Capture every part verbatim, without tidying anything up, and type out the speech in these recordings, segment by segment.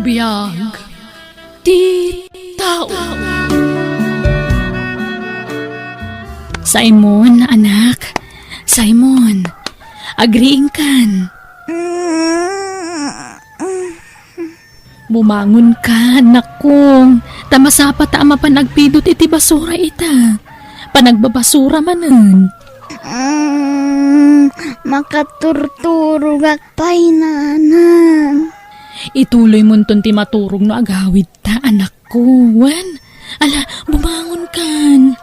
Biag ti tao. Simon, anak. Simon, agriingkan. Bumangonka, anakko. Ta masapata a mapan agpidut iti basura ita. Panagbabasura manen. Mm, makaturturogak pay, nanang. Ituloymonton ti maturog no agawidta, anakko. Wen, ala, bumangonkan.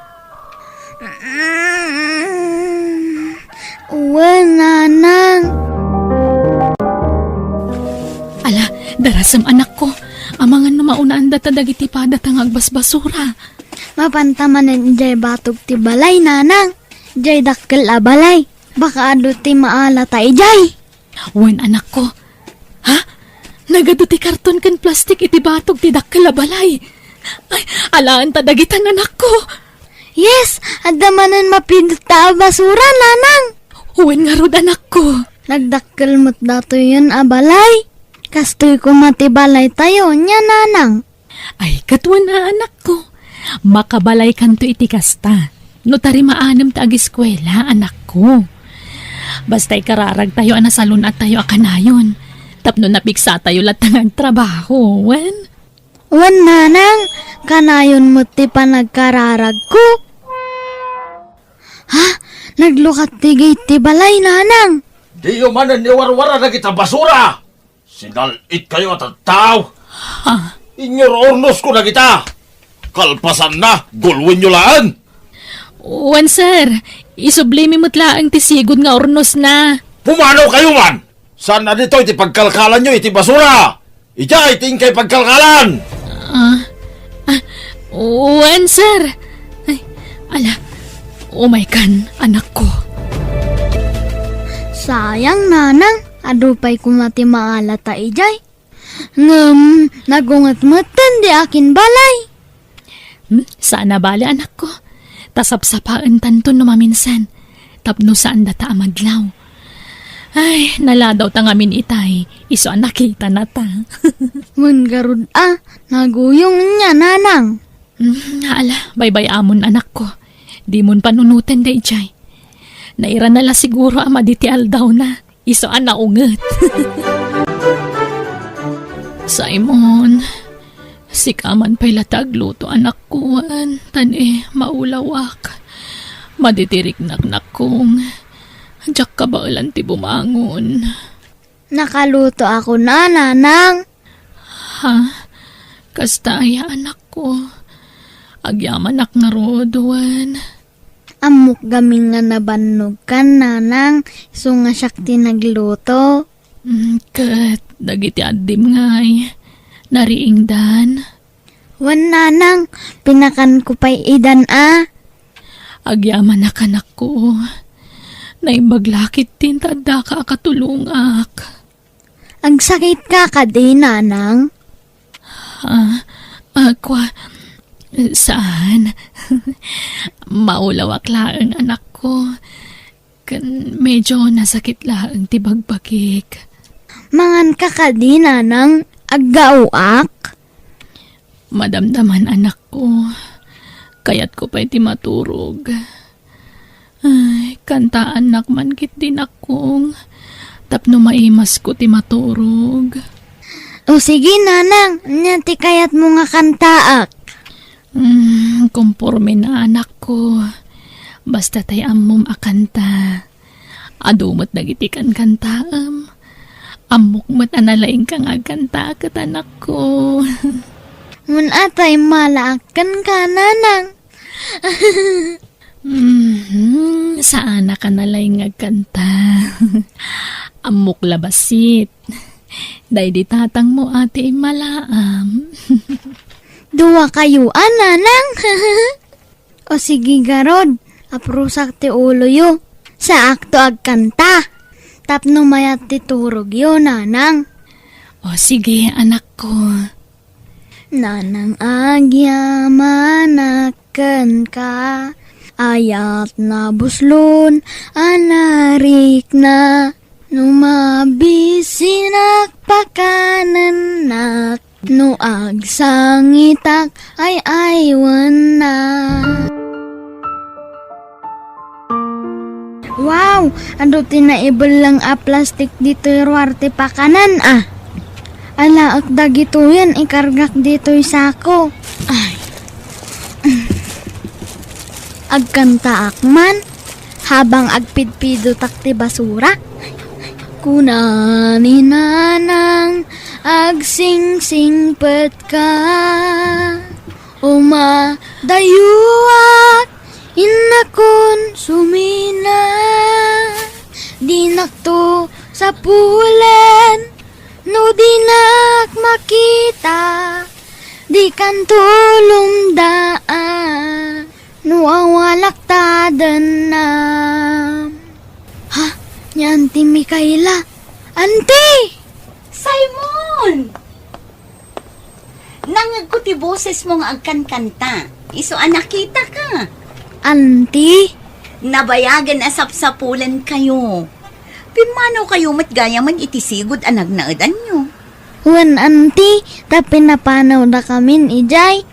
Mm, wen, nanang. Ala, darasem, anakko. Amangan no maunaandata dagiti padata nga agbasbasura. Mapanta manen idiay batog ti balay, nanang. Idiay dakkel a balay. Baka adu ti maalata idiay. Wen, anakko. Ha? Nagadu ti karton ken plastik iti batog ti dakkel a balay. Ay, alaenta dagitan, anakko. Yes, adda manen mapidut a basura, nanang. Wen ngarud, anakko. Nagdakkel met datoyen a balay. Kastoy koma ti balaytayo, nia, nanang. Ay, ket wen a, anakko. Makabalaykanto iti kasta. No tarimaanem ta agiskuela, anakko. Basta ikararagtayo a nasalun-attayo a kanayon. Tapno napiksatayo latta nga agtrabaho, wen? Wen, nanang, kanayon met ti panagkararagko. Ha? Naglukat ti gate ti balay, nanang. Diyo manen iwarwara dagita basura. Sinal-itkayo a tattao. Ha? Inyururnosko dagita. Kalpasanna, gulwenyo laeng. Wen, sir. Isublimi met laeng ti sigud nga urnosna. Pumanawkayo man! Saan a ditoy ti pagkalkalanyo iti basura? Idiay ti inkay pagkalkalan! Ah, ah, wen, sir. Ay, ala, umaykan, anakko. Sayang, nanang, adu pay koma ti maalata idiay. Ngem, nagunget metten di akin balay. Hmm, saan a bale, anakko. Ta sapsapaentanto no maminsan. Tapno saandata a madlaw. Ay, naladawta ngamin itay. Isu a nakitanata. Wen ngarud a, naguyong nia, nanang. Hmm, ala, baybay-amon, anakko. Dimon panunoten daydiay. Nairana la siguro a madi ti aldawna. Isu a naunget. Simon, sika man pay la ti agluto, anakko, wen, ta ni maulawak. Madi ti riknak, nakkong. Diak kabaelan ti bumangon. Nakalutoakon a, nanang. Ha? Kasta aya, anakko? Agyamanak ngarud, wen? Ammok gamin nga nabannogkan, nanang, isu nga siak ti nagluto. Mm, ket dagiti addim ngay, nariingdan? Wen, nanang, pinakanko pay idan a. Agyamanak, anakko. Naimbag la ketdin ta addaka a katulongak. Agsakitka kadi, nanang? Ah, ah, kwa, saan. Maulawak laeng, anakko. Ken medyo nasakit laeng ti bagbagik. Manganka kadi, nanang? Aggaoak? Madamdaman, anakko. Kayatko pay ti maturog. Ay, kantaannak man ketdi, nakkong, tapno maimasko ti maturog. O sige, nanang, ania ti kayatmo nga kantaak? Hmm, komporme na, anakko. Basta tay ammom a kanta. Adu met dagiti kankantaem. Ammok met a nalaingka nga agkanta ket, anakko. Mun-a tay malaak kenka, nanang. Mhm, saanak a nalaing nga agkanta. Ammok la bassit. Daydi tatangmo a ti immalaam. Duakayo a, nanang. O sige, garud, aprusak ti uloyo. Saakto agkanta. Tapno mayat ti turogyo, nanang. O sige, anakko. Nanang, agyamanak kenka. Ayat nabuslon a narikna. No mabisinak, pakanennak. No agsangitak, ay-aywanna. Wow! Adu ti naibellang a plastik ditoy ruar ti pakanan, a. Alaek dagitoyen, ikargak ditoy sako. Ay. Agkantaak man, habang agpidpidotak ti basura. Kuna ni Nanang, agsingsingpetka. Umadayuak, innakon sumina. Dinakto sapulen, no dinak makita. Dikan tulongda, a. No awalak ta dennam. Ha? Ni Auntie Micaela? Auntie! Simon! Nangngegko ti bosesmo nga agkankanta. Isu a nakitaka. Auntie? Nabayagen a sapsapulenkayo. Pimmanawkayo met gayamen iti sigud a nagnaedanyo. Wen, Auntie, ta pinapanawdakamin idiay.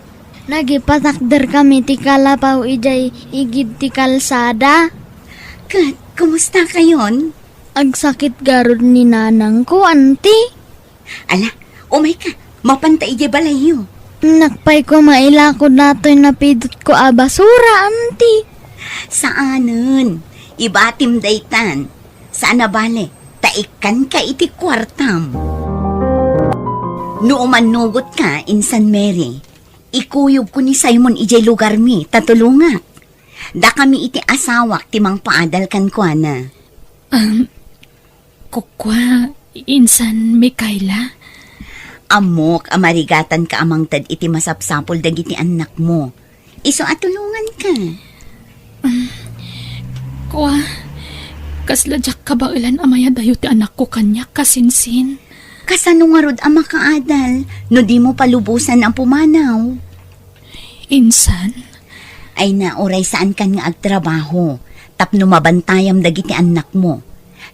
Nagipatakderkami ti kalapaw idiay igid ti kalsada. Ket, kumustakayon? Agsakit garud ni nanangko, Auntie. Ala, umayka, mapanta idiay balayyo. Napay ko mailako datoy napidotko a basura, Auntie. Saanen, ibatim daytan. Saan a bale, ta ikkanka iti kuartam. No umannugotka, Insan Mary, ikuyogko ni Simon idiay lugarmi, ta tulongak. Dakami iti asawak ti mangpaadal kenkuana. Um, kukua, Insan Micaela? Ammok a marigatanka a mangted iti masapsapul dagiti annakmo. Isu a tulonganka. Um, kua, kasla diak kabaelan a mayadayo ti anakko kaniak, kasinsin. Kasano ngarud a makaadal no dimo palubosan a pumanaw? Insan? Ay na, uray saankan nga agtrabaho tapno mabantayam dagiti annakmo.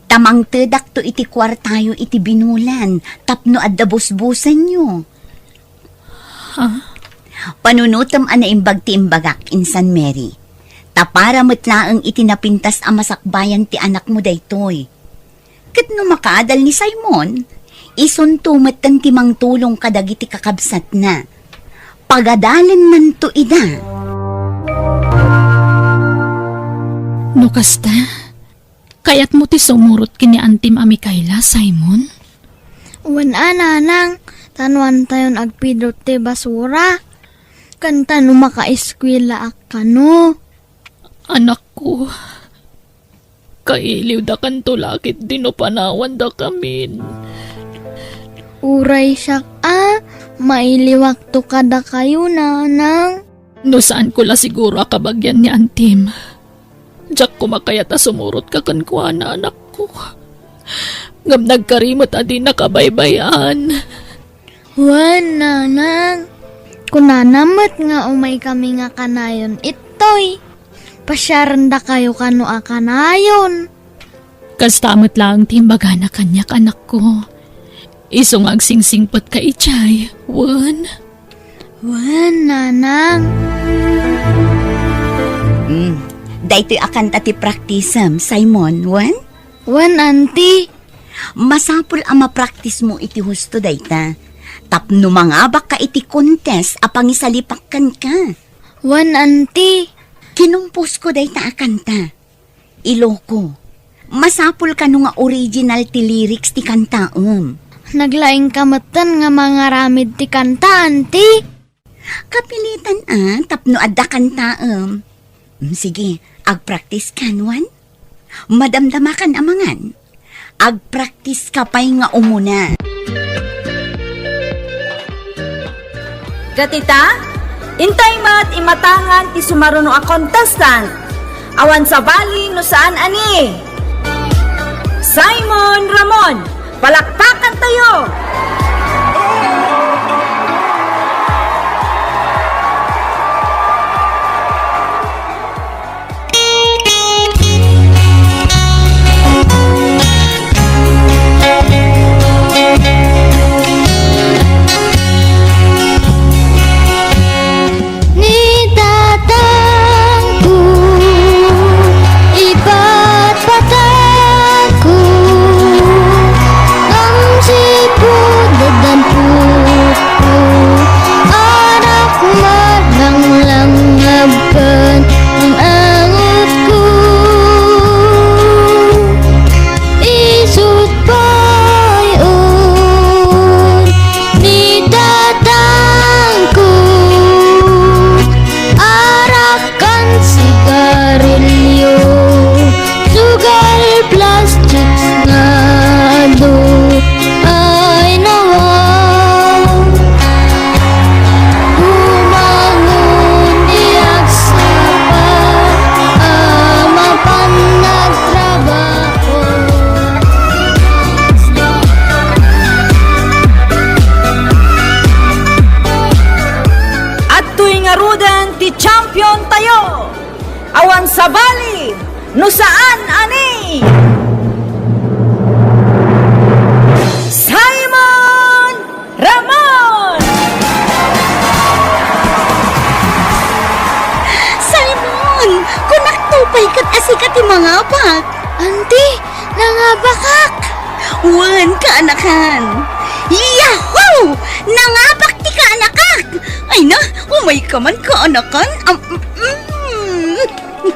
Ta mangtedakto iti kuartayo iti binulan tapno adda busbusanyo. Ha? Panunotem a naimbag ti imbagak, Insan Mary. Ta para met laeng iti napintas a masakbayan ti anakmo daytoy. Ket no makaadal ni Simon, isunto metten ti mangtulong kadagiti kakabsatna. Pagadalennanto ida. No kasta, kayatmo ti sumurot ken ni Antim a Micaela, Simon? Wen a, nanang, ta no antayon agpidot ti basura, ken ta no makaeskuelaak kano. Anakko, kailiwdakanto la ketdi no panawandakamin. Uray siak a, mailiwakto kadakayo, nanang. No saanko la siguro a kabagian ni Antim, diak koma kayat a sumurotka kenkuana, anakko. Ngem nagkari met a dinaka baybay-an. Wen, nanang. Kunana met nga umaykami nga kanayon ittoy. Pasiarendakayo kano a kanayon. Kasta met laeng ti imbagana kaniak, anakko. Isu nga agsingsingpetka idiay, wen? Wen, nanang. Mm. Daytoy a kanta ti praktisem, Simon, wen? Wen, anti. Masapul a mapraktismo iti husto dayta. Tapno mangabakka iti contest a pangisalipak kenka. Wen, anti. Kinumposko dayta a kanta. Iloko, masapul kano nga original ti lyrics ti kantaem. Naglaingka metten nga mangaramid ti kanta, anti? Kapilitan a, tapno adda kantaem. Mm, sige, agpraktis kan, wen? Madamdamakan a mangan. Agpraktis ka pay nga umuna. Ket ita, intay met imatangan ti sumaruno a contestant. Awan sabali no saan a ni Simon Ramon. Palakpakantayo! Ti champion tayo! Awan sabali no saan a ni Simon Ramon! Simon! Kunak to pay ket a sika ti mangabak! Auntie, nangabakak! Wen, kaanakan! Yahoo! Nangabak ti kaanakak! Ay na, umayka man, kaanakan! Am, mm.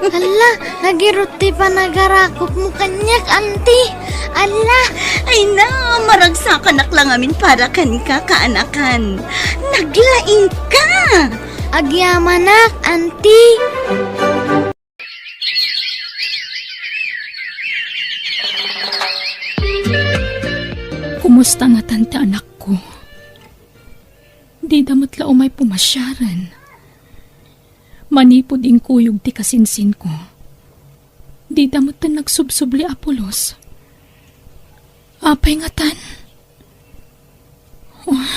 Hala, nagirut ti panagarakopmo kaniak, auntie. Hala. Ay na, maragsakanak la ngamin para kenka, kaanakan. Naglaingka! Agyamanak, auntie. Kumusta ngatan ti anakko? Dida met la umay pumasiaren. Manipud inkuyog ti kasinsinko, dida met nagsubsubli a pulos. Apay ngatan? Oh,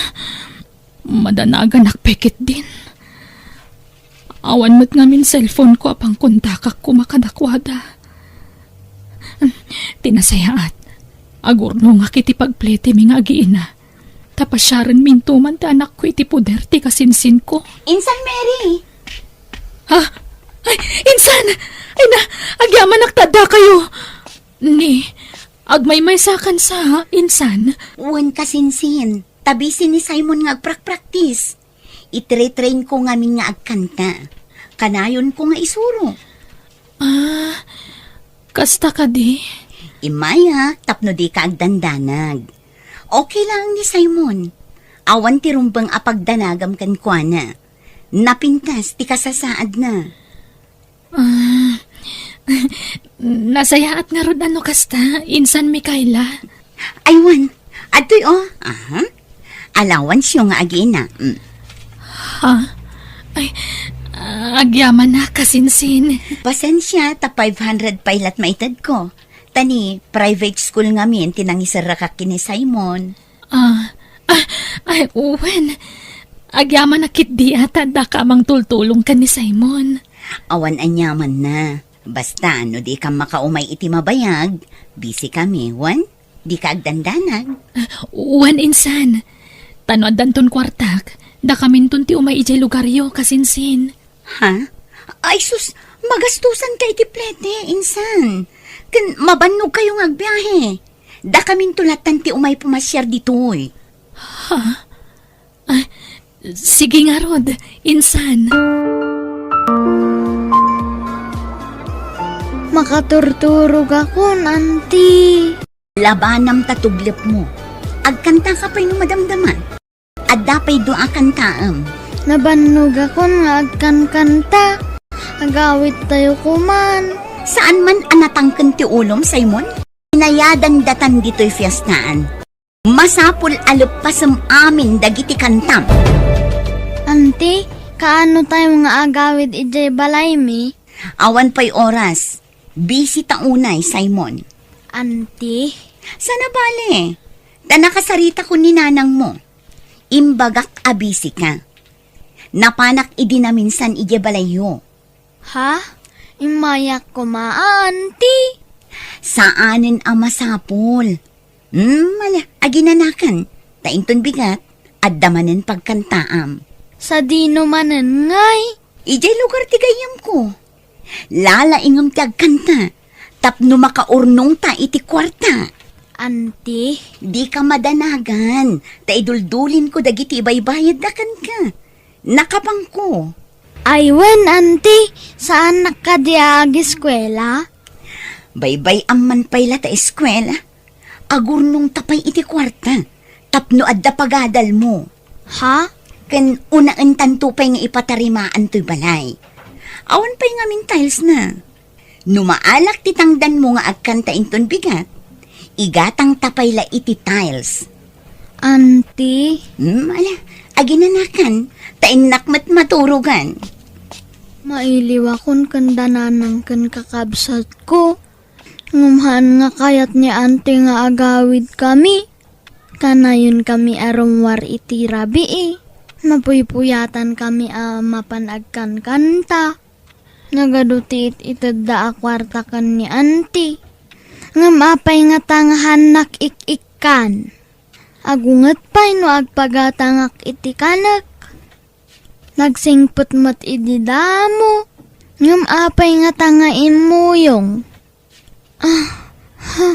madanaganak pay ketdin. Awan met ngamin cellphoneko a pangkontakakko kadakuada. Ti nasayaat, agurnongak iti pagpletemi nga agiina. Ta pasiarenminto man ti anakko iti poder ti kasinsinko. Insan, Mary! Ha? Ay, insan! Ay na, agyamanak ta addakayo. Ni, agmaymaysakan sa, insan? Wen, kasinsin, ta busy ni Simon nga agprakpraktis. Itre-trainko ngamin nga agkanta. Kanayonko nga isuro. Ah, kasta kadi? Immay a, tapno dika agdandanag. Okay lang ni Simon. Awan ti rumbeng a pagdanagam kenkuana. Napintas ti kasasaadna. Ah, nasayaat ngarud no kasta, insan Mikaela. Ay wen, adtoy, oh. Aha. Allowanceyo nga agiina. Mm. Ha? Ay, agyamanak, kasinsin. Pasensia, ta five hundred pay lat maitedko. Ta ni private school ngamin ti nangiserrakak ken ni Simon. Ah, ah, ay, wen. Agyamanak ketdi a ta addaka a mangtultulong ken ni Simon. Awan aniamanna. Basta no dika makaumay iti mabayag, busy kami, wen? Dika agdandanag. Ah, wen, insan. Ta no addanton kuartak, dakaminton ti umay idiay lugaryo, kasinsin. Ha? Ay sus, magastusanka iti plete, insan. Ken mabannogkayo nga agbiahe. Dakaminto lattan ti umay pumasiar ditoy. Ha? Ah, sige ngarud, insan. Makaturturogakon, auntie. Labanam ta tublepmo. Agkantaka pay no madamdama. Adda pay dua a kantaem. Nabannogakon nga agkankanta. Agawidtayo koman. Saan man a natangken ti ulom, Simon? Inayadan datan ditoy fiestaan. Masapul a leppasem amin dagiti kantam. Auntie, kaano tayo nga agawid idiay balaymi? Awan pay oras. Busy ta unay, Simon. Auntie? Sana bale. Ta nakasaritakon ni nanangmo. Imbagak a busy ka. Napanak idi naminsan idiay balayyo. Ha? Immayak koma, auntie? Saanen a masapul. Hmm, ala, aginanakan. Ta inton bigat, adda manen pagkantaam. Sadino manen ngay? Idiay lugar ti gayyemko. Lalaingem ti agkanta, tapno makaurnongta iti kuarta. Auntie? Dika madanagan, ta iduldulinko dagiti ibaybayadda kenka. Nakabangko. Ay wen, auntie, saannak kadi a agiskuela? Baybay-am man pay la ta eskuela. Agurnongta pay iti kuarta, tapno adda pagadalmo. Ha? Ken unaentanto pay nga ipatarimaan toy balay. Awan pay ngamin tiles na. No maalak ti tangdanmo nga agkanta inton bigat, igatangta pay la iti tiles. Auntie? Hmm, ala, aginanakan, ta innak met maturogan. Mailiwakon ken dananang ken kakabsatko. Ngem haan nga kayat ni auntie nga agawidkami. Kanayonkami a rummuar iti rabii. Mapuypuyatankami a mapan agkankanta. Nagadu ti it-itedda a kuarta ken ni Auntie. Ngem apay ngata nga haannak ik-ikkan? Agunget pay no agpagatangak iti kanek. Nagsingpet met idi damo. Ngem apay ngata nga immuyong? Ah, ha,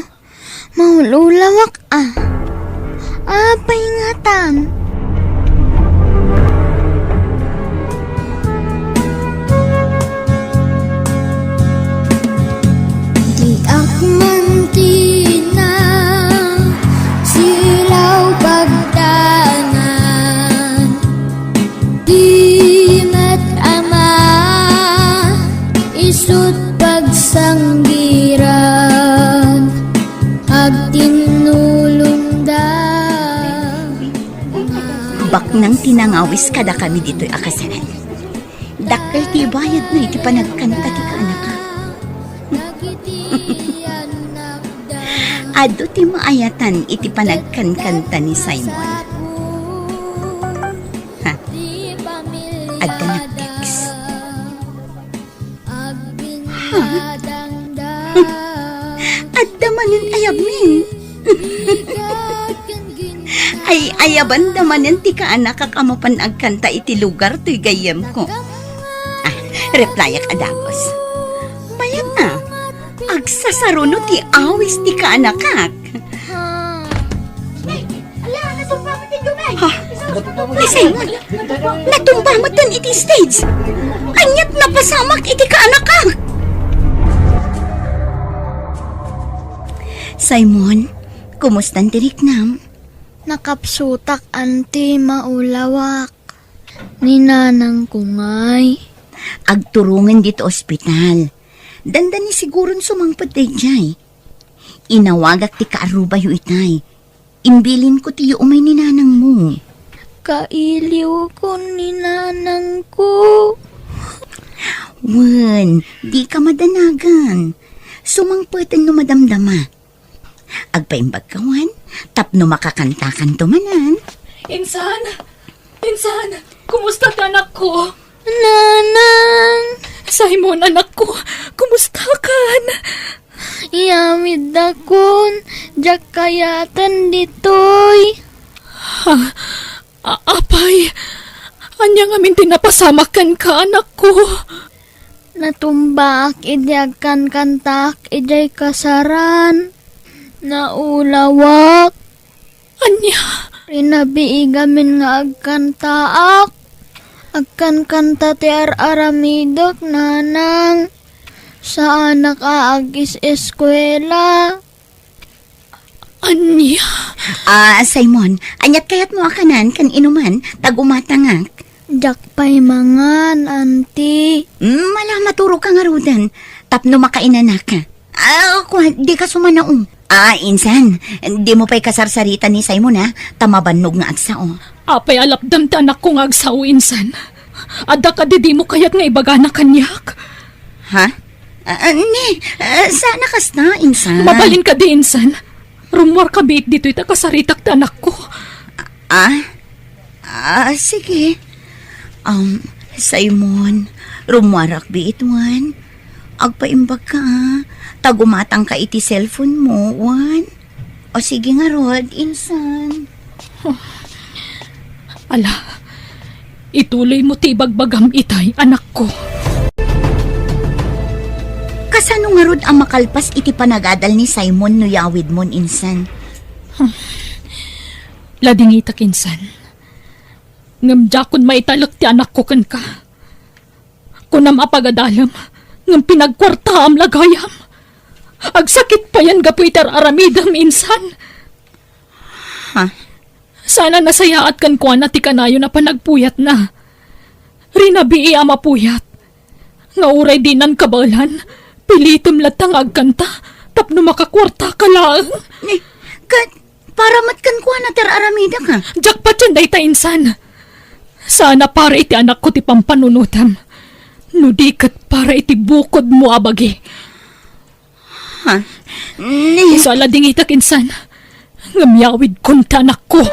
maululawak, ah. Apay ngatan? Diak man tinasilaw pagdangan. Di met ama isut pagsanggiran, agtinnulongda. Baknang ti nangawis kadakami ditoy a kasaran. Dakkel ti bayadna iti panagkanta ti kaanakak. Adu ti maayatan iti panagkankanta ni Simon. Ha? Adda nagtext. Ha? Adda manen ayabmin. Ay, ayabanda manen ti kaanakak a mapan agkanta iti lugar toy gayyemko. Ah, replyak a dagus. Mayat a, agsasaruno ti awis ti kaanakak. Ha? Ni Simon, natumba metten iti stage. Aniat napasamak iti kaanakak. Simon, kumustan ti riknam? Nakapsutak, Auntie, maulawak. Ni nanangko ngay? Agturongen ditoy ospital. Dandani siguron sumangpet daydiay. Inawagak ti kaarubayo itay. Imbilinko ti umay ni nanangmo. Kailiwkon ni nanangko. Wen, dika madanagan. Sumangpeten no madamdama. Agpaimbagka wen, tapno makakantakanto manen. Insan! Insan! Kumusta ti anakko? Nanang! Simon, anakko, kumustakan? Iyawiddakon, diak kayaten ditoy. Ha? A-, apay, ania ngamin ti napasamak kenka, anakko? Natumbaak idi agkankantaak idiay kasaran. Naulawak. Ania? Rinabii gamin nga agkantaak. Agkankanta ti ar-aramidek, nanang. Saanak a agis-eskuela. Ania? Ah, Simon, aniat kayatmo a kanan ken inuman, ta gumatangak? Diak pay mangan, Auntie. Mm, ala, maturogka ngaruden, tapno makainanaka. Ah, kua, dika sumanaom. Ah, insan, dimo pay kasarsarita ni Simon, ha? Ta mabannog nga agsao. Apay a lapdam ti anakko nga agsao, insan? Adda kadi dimo kayat nga ibagana kaniak? Ha? Ah, ni, ah, saan a kasta, insan? Mabalin kadi, insan? Rummuarka biit ditoy ta kasaritak ti anakko. Ah? Ah, sige. Um, Simon, rummuarak biit wen. Agpaimbagka, ah. Ta gumatangka iti cellphone mo, wen. O sige ngarud, insan. Ala, ituloymo ti ibagbagam itay, anakko. Kasano ngarud a makalpas iti panagadal ni Simon no yawidmon, insan? Ladingitak, insan. Ngem diakon maitalek ti anakko kenka. Kunam a pagadalem, ngem pinagkuartaam la gayam. Agsakit payen gapu iti ar-aramidem, insan. Ha? Saan a nasayaat kenkuana ti kanayon a panagpuyatna. Rinabii a mapuyat. Nga uray dinan kabaelan, pilitem latta nga agkanta tapno makakuartaka laeng. Eh, ket para met kenkuana ti ar-aramidek, ha? Diak patien dayta, insan. Saan a para iti anakko ti pampanunotem, no di ket para iti bukodmo a bagi. Ha? Ni- Isu a ladingitak, insan. Ngem yawidkon ti anakko.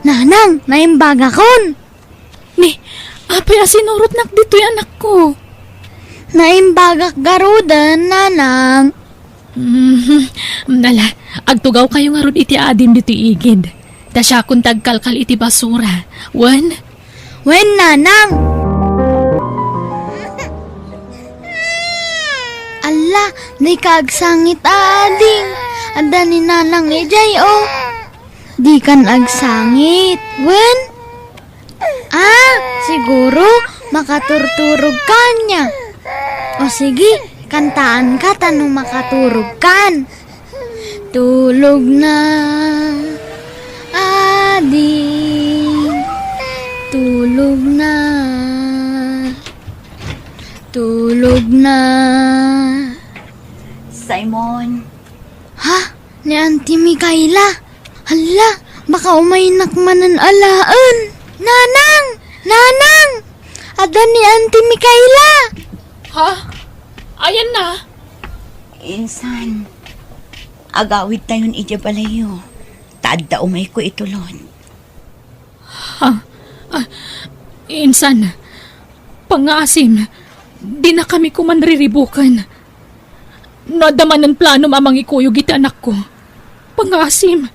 Nanang, naimbagakon. Ni, apay a sinurotnak ditoy, anakko? Naimbagak garuden, nanang. Mhm. Nala, agtugawkayo ngarud iti adim ditoy igid. Ta siakon ti agkalkal iti basura. Wen? Wen, nanang. Alla, dika agsangit, ading. Adda ni nanang idiay, o. Dikan agsangit. Wen? Ah, siguro, makaturturog ka ania. O sige, kantaanka ta no makaturog kan. Tulog na, ading. Tulog na. Tulog na. Simon. Ha? Ni Auntie Micaela? Hala, baka umaynak manen alaen. Nanang! Nanang! Adda ni Auntie Micaela! Ha? Ayanna? Insan, agawidtayon idiay balayyo. Ta adda umayko itulon. Ha? Ah, insan, pangngaasim, dinakami koman riribuken. No adda manen planom a mangikuyog iti anakko, pangngaasim,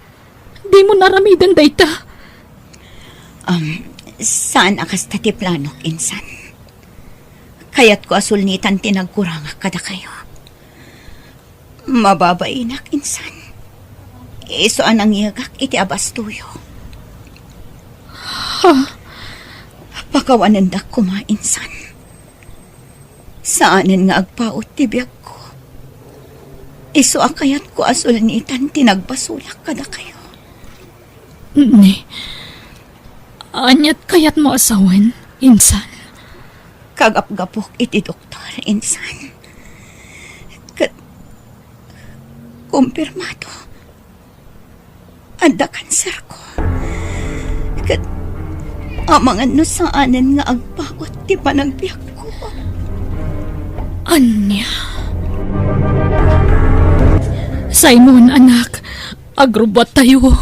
dimo aramiden dayta. Um, saan a kasta ti planok, insan. Kayatko a sulnitan ti nagkurangak kadakayo. Mababainak, insan. Isu a nangyegak iti abastoyo. Ha? Pakawanendak koma, insan. Saanen nga agpaut ti biagko. Isu a kayatko a sulnitan ti nagbasolak kadakayo. Ni, aniat kayatmo a sawen, insan? Kagapgapok iti doktor, insan. Ket kumpirmado, adda kanserko. Ket amangan no saanen nga agpaut ti panagbiagko. Ania? Simon, anak, agrubbuattayo.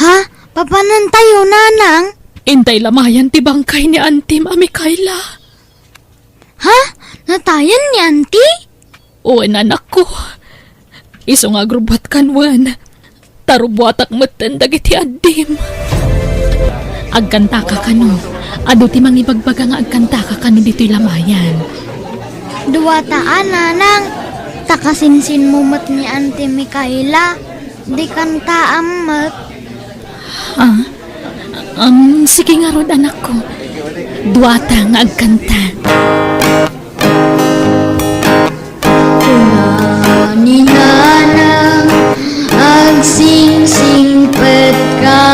Ha? Papanantayo, nanang? Intay lamayan ti bangkay ni Antim a Micaela. Ha? Natayen ni Anti? Wen, anakko. Isu nga agrubbuatkan wen. Ta rubbuatak metten dagiti addim. Agkantaka kano. Adu ti mangibagbaga nga agkantaka kano ditoy lamayan. Duata a, nanang. Ta kasinsinmo met ni Anti Micaela. Dikan taam met. Ah, um, sige ngarud, anakko. Duata nga agkanta. Kuna ni Nanang, agsingsingpetka.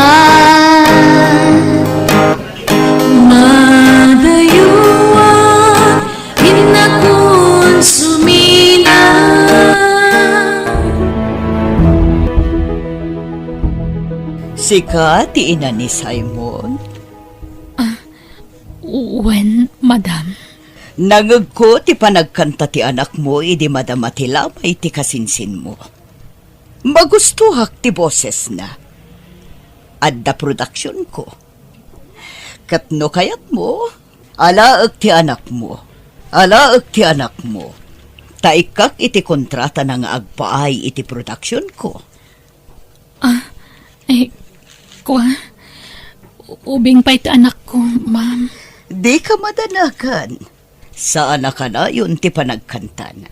Madayuan, innakon sumina. Sika ti ina ni Simon? Ah, wen, madam. Nangegko ti panagkanta ti anakmo idi madama ti lamay ti kasinsinmo. Magustoak ti bosesna. Adda produksionko. Ket no kayatmo, alaek ti anakmo. Alaek ti anakmo. Ta ikkak iti kontratana nga agpaay iti produksionko. Ah, eh, kua, ubing pay ti anakko, ma'am. Dika madanagan. Saan a kanayon ti panagkantana.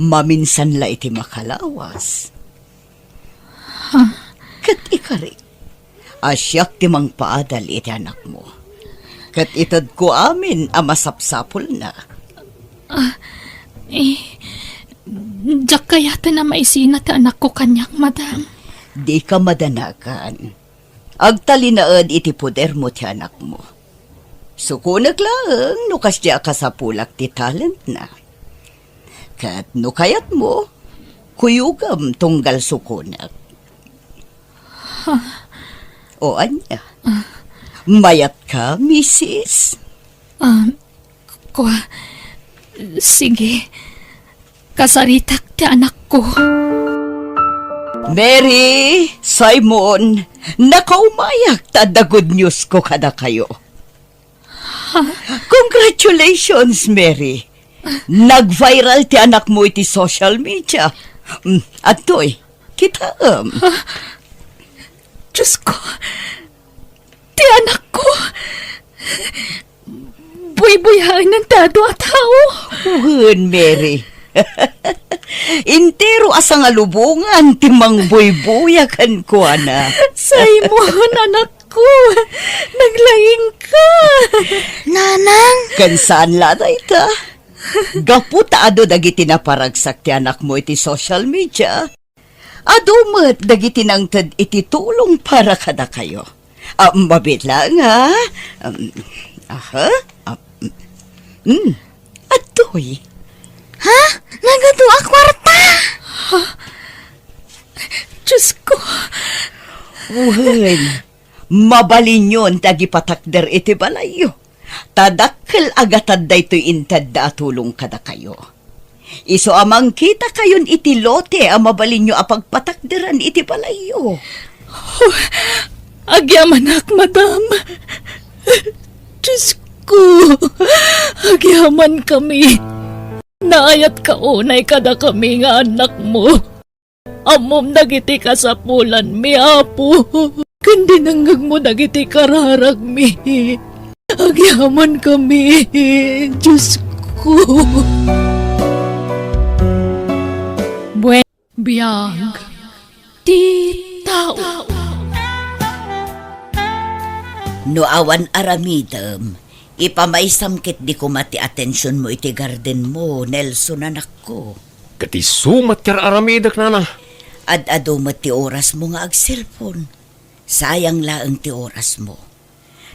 Maminsan la iti makalawas. Ha? Ket ikari, a siak ti mangpaadal iti anakmo. Ket itedko amin a masapsapulna. Ah, eh, diak kayaten a maisina ti anakko kaniak, madam. Dika madanagan. Agtalinaed iti podermo ti anakmo. Sukonek laeng no kasdi a kasapulak ti talentna. Ket no kayatmo, kuyogam tunggal sukonek. Ha? O ania? Ah. Mayatka, misis? Ah, kua, sige. Kasaritak ti anakko. Mary, Simon, nakaumayak ta adda good news ko kadakayo. Congratulations, Mary. Nag-viral ti anakmo iti social media. Mm, adtoy, kitaem. Diyos ko, ti anakko. Buybuyaenan ti adu a tao. Wen, Mary. Entero a sangalubongan ti mangbuybuya kenkuana. Simon, anakko, naglaingka. Nanang! Ken saan la dayta. Gapu ta adu dagiti naparagsak ti anakmo iti social media, adu met dagiti nangted iti tulong para kadakayo. Ah, mabilang, ha? Um, aha? Ah, mm, adtoy. Ha? Nagadu a kuarta? Diyos ko. Wen, mabalinyon ti agipatakder iti balayyo. Ta dakkel a gatad daytoy intedda a tulong kadakayo. Isu a mangkitakayon iti lote a mabalinyo a pagpatakderan iti balayyo. Oh, agyamanak, madam. Diyos ko, agyamankami. Naayatka unay kadakami nga annakmo. Ammom dagiti kasapulanmi, Apo, ken dinengngegmo dagiti kararagmi. Agyamankami, Diyos ko. Buen, biag ti tao. No awan aramidem, ipamaysam ketdi koma ti atensionmo iti gardenmo, Nelson, anakko. Ket isu met ti ar-aramidek, nanang. Ad-adu met ti orasmo nga agselpon. Sayang laeng ti orasmo.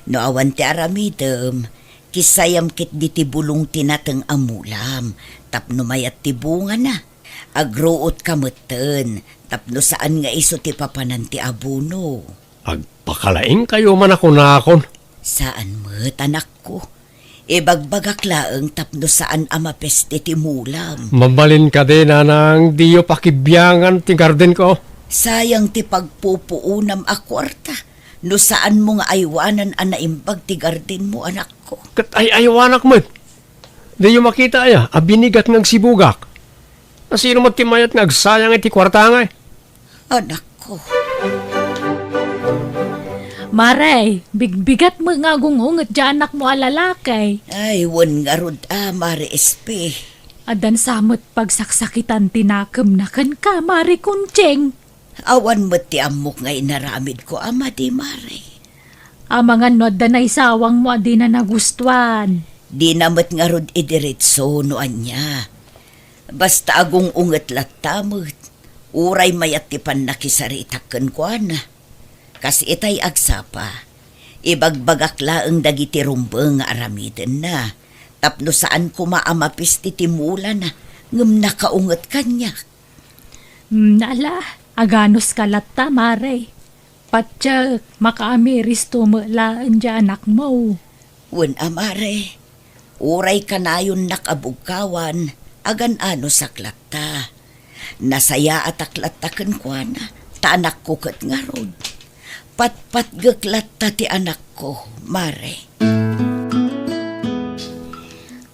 No awan ti aramidem, kissayam ketdi ti bulong ti nateng a mulam, tapno mayat ti bungana. Agruotka metten, tapno saan nga isu ti papanan ti abono. Agpakalaingkayo man a kunakon. Saan met, anakko. Ibagbagak laeng tapno saan a mapeste ti mulam. Mabalin kadi, nanang, diyo pakibiangan ti gardenko? Sayang ti pagpupuonam a kuarta no saanmo nga aywanan a naimbag ti gardenmo, anakko. Ket ay-aywanak met. Diyo makita aya a binigat nga agsibugak? Asino met ti mayat nga agsayang iti kuarta ngay? Anakko. Mare, bigbigat met nga agung-unget ti anakmo a lalaki. Ay, wen ngarud a, Mare Espe. Addan sa met pagsaksakitan ti nakemna kenka, Mare Kunching. Awan met ti ammok nga inaramidko a madi, Mare. Amangan no adda naisawangmo a dina nagustuan. Dina met ngarud idiretso no ania. Basta agung-unget latta met, uray mayat ti pannakisaritak kenkuana. Kas itay agsapa, ibagbagak laeng dagiti rumbeng nga aramidenna, tapno saan koma a mapiste ti mulana, ngem nakaunget kaniak. Hmm, ala, aganuska latta, Mare. Patiek, makaamiristo met laeng ti anakmo. Wen a, Mare, uray kanayonnak a bugkawan, agan-anusak latta. Nasayaatak latta kenkuana, ta anakko ket ngarud. Patpatgek latta ti anakko, Mare.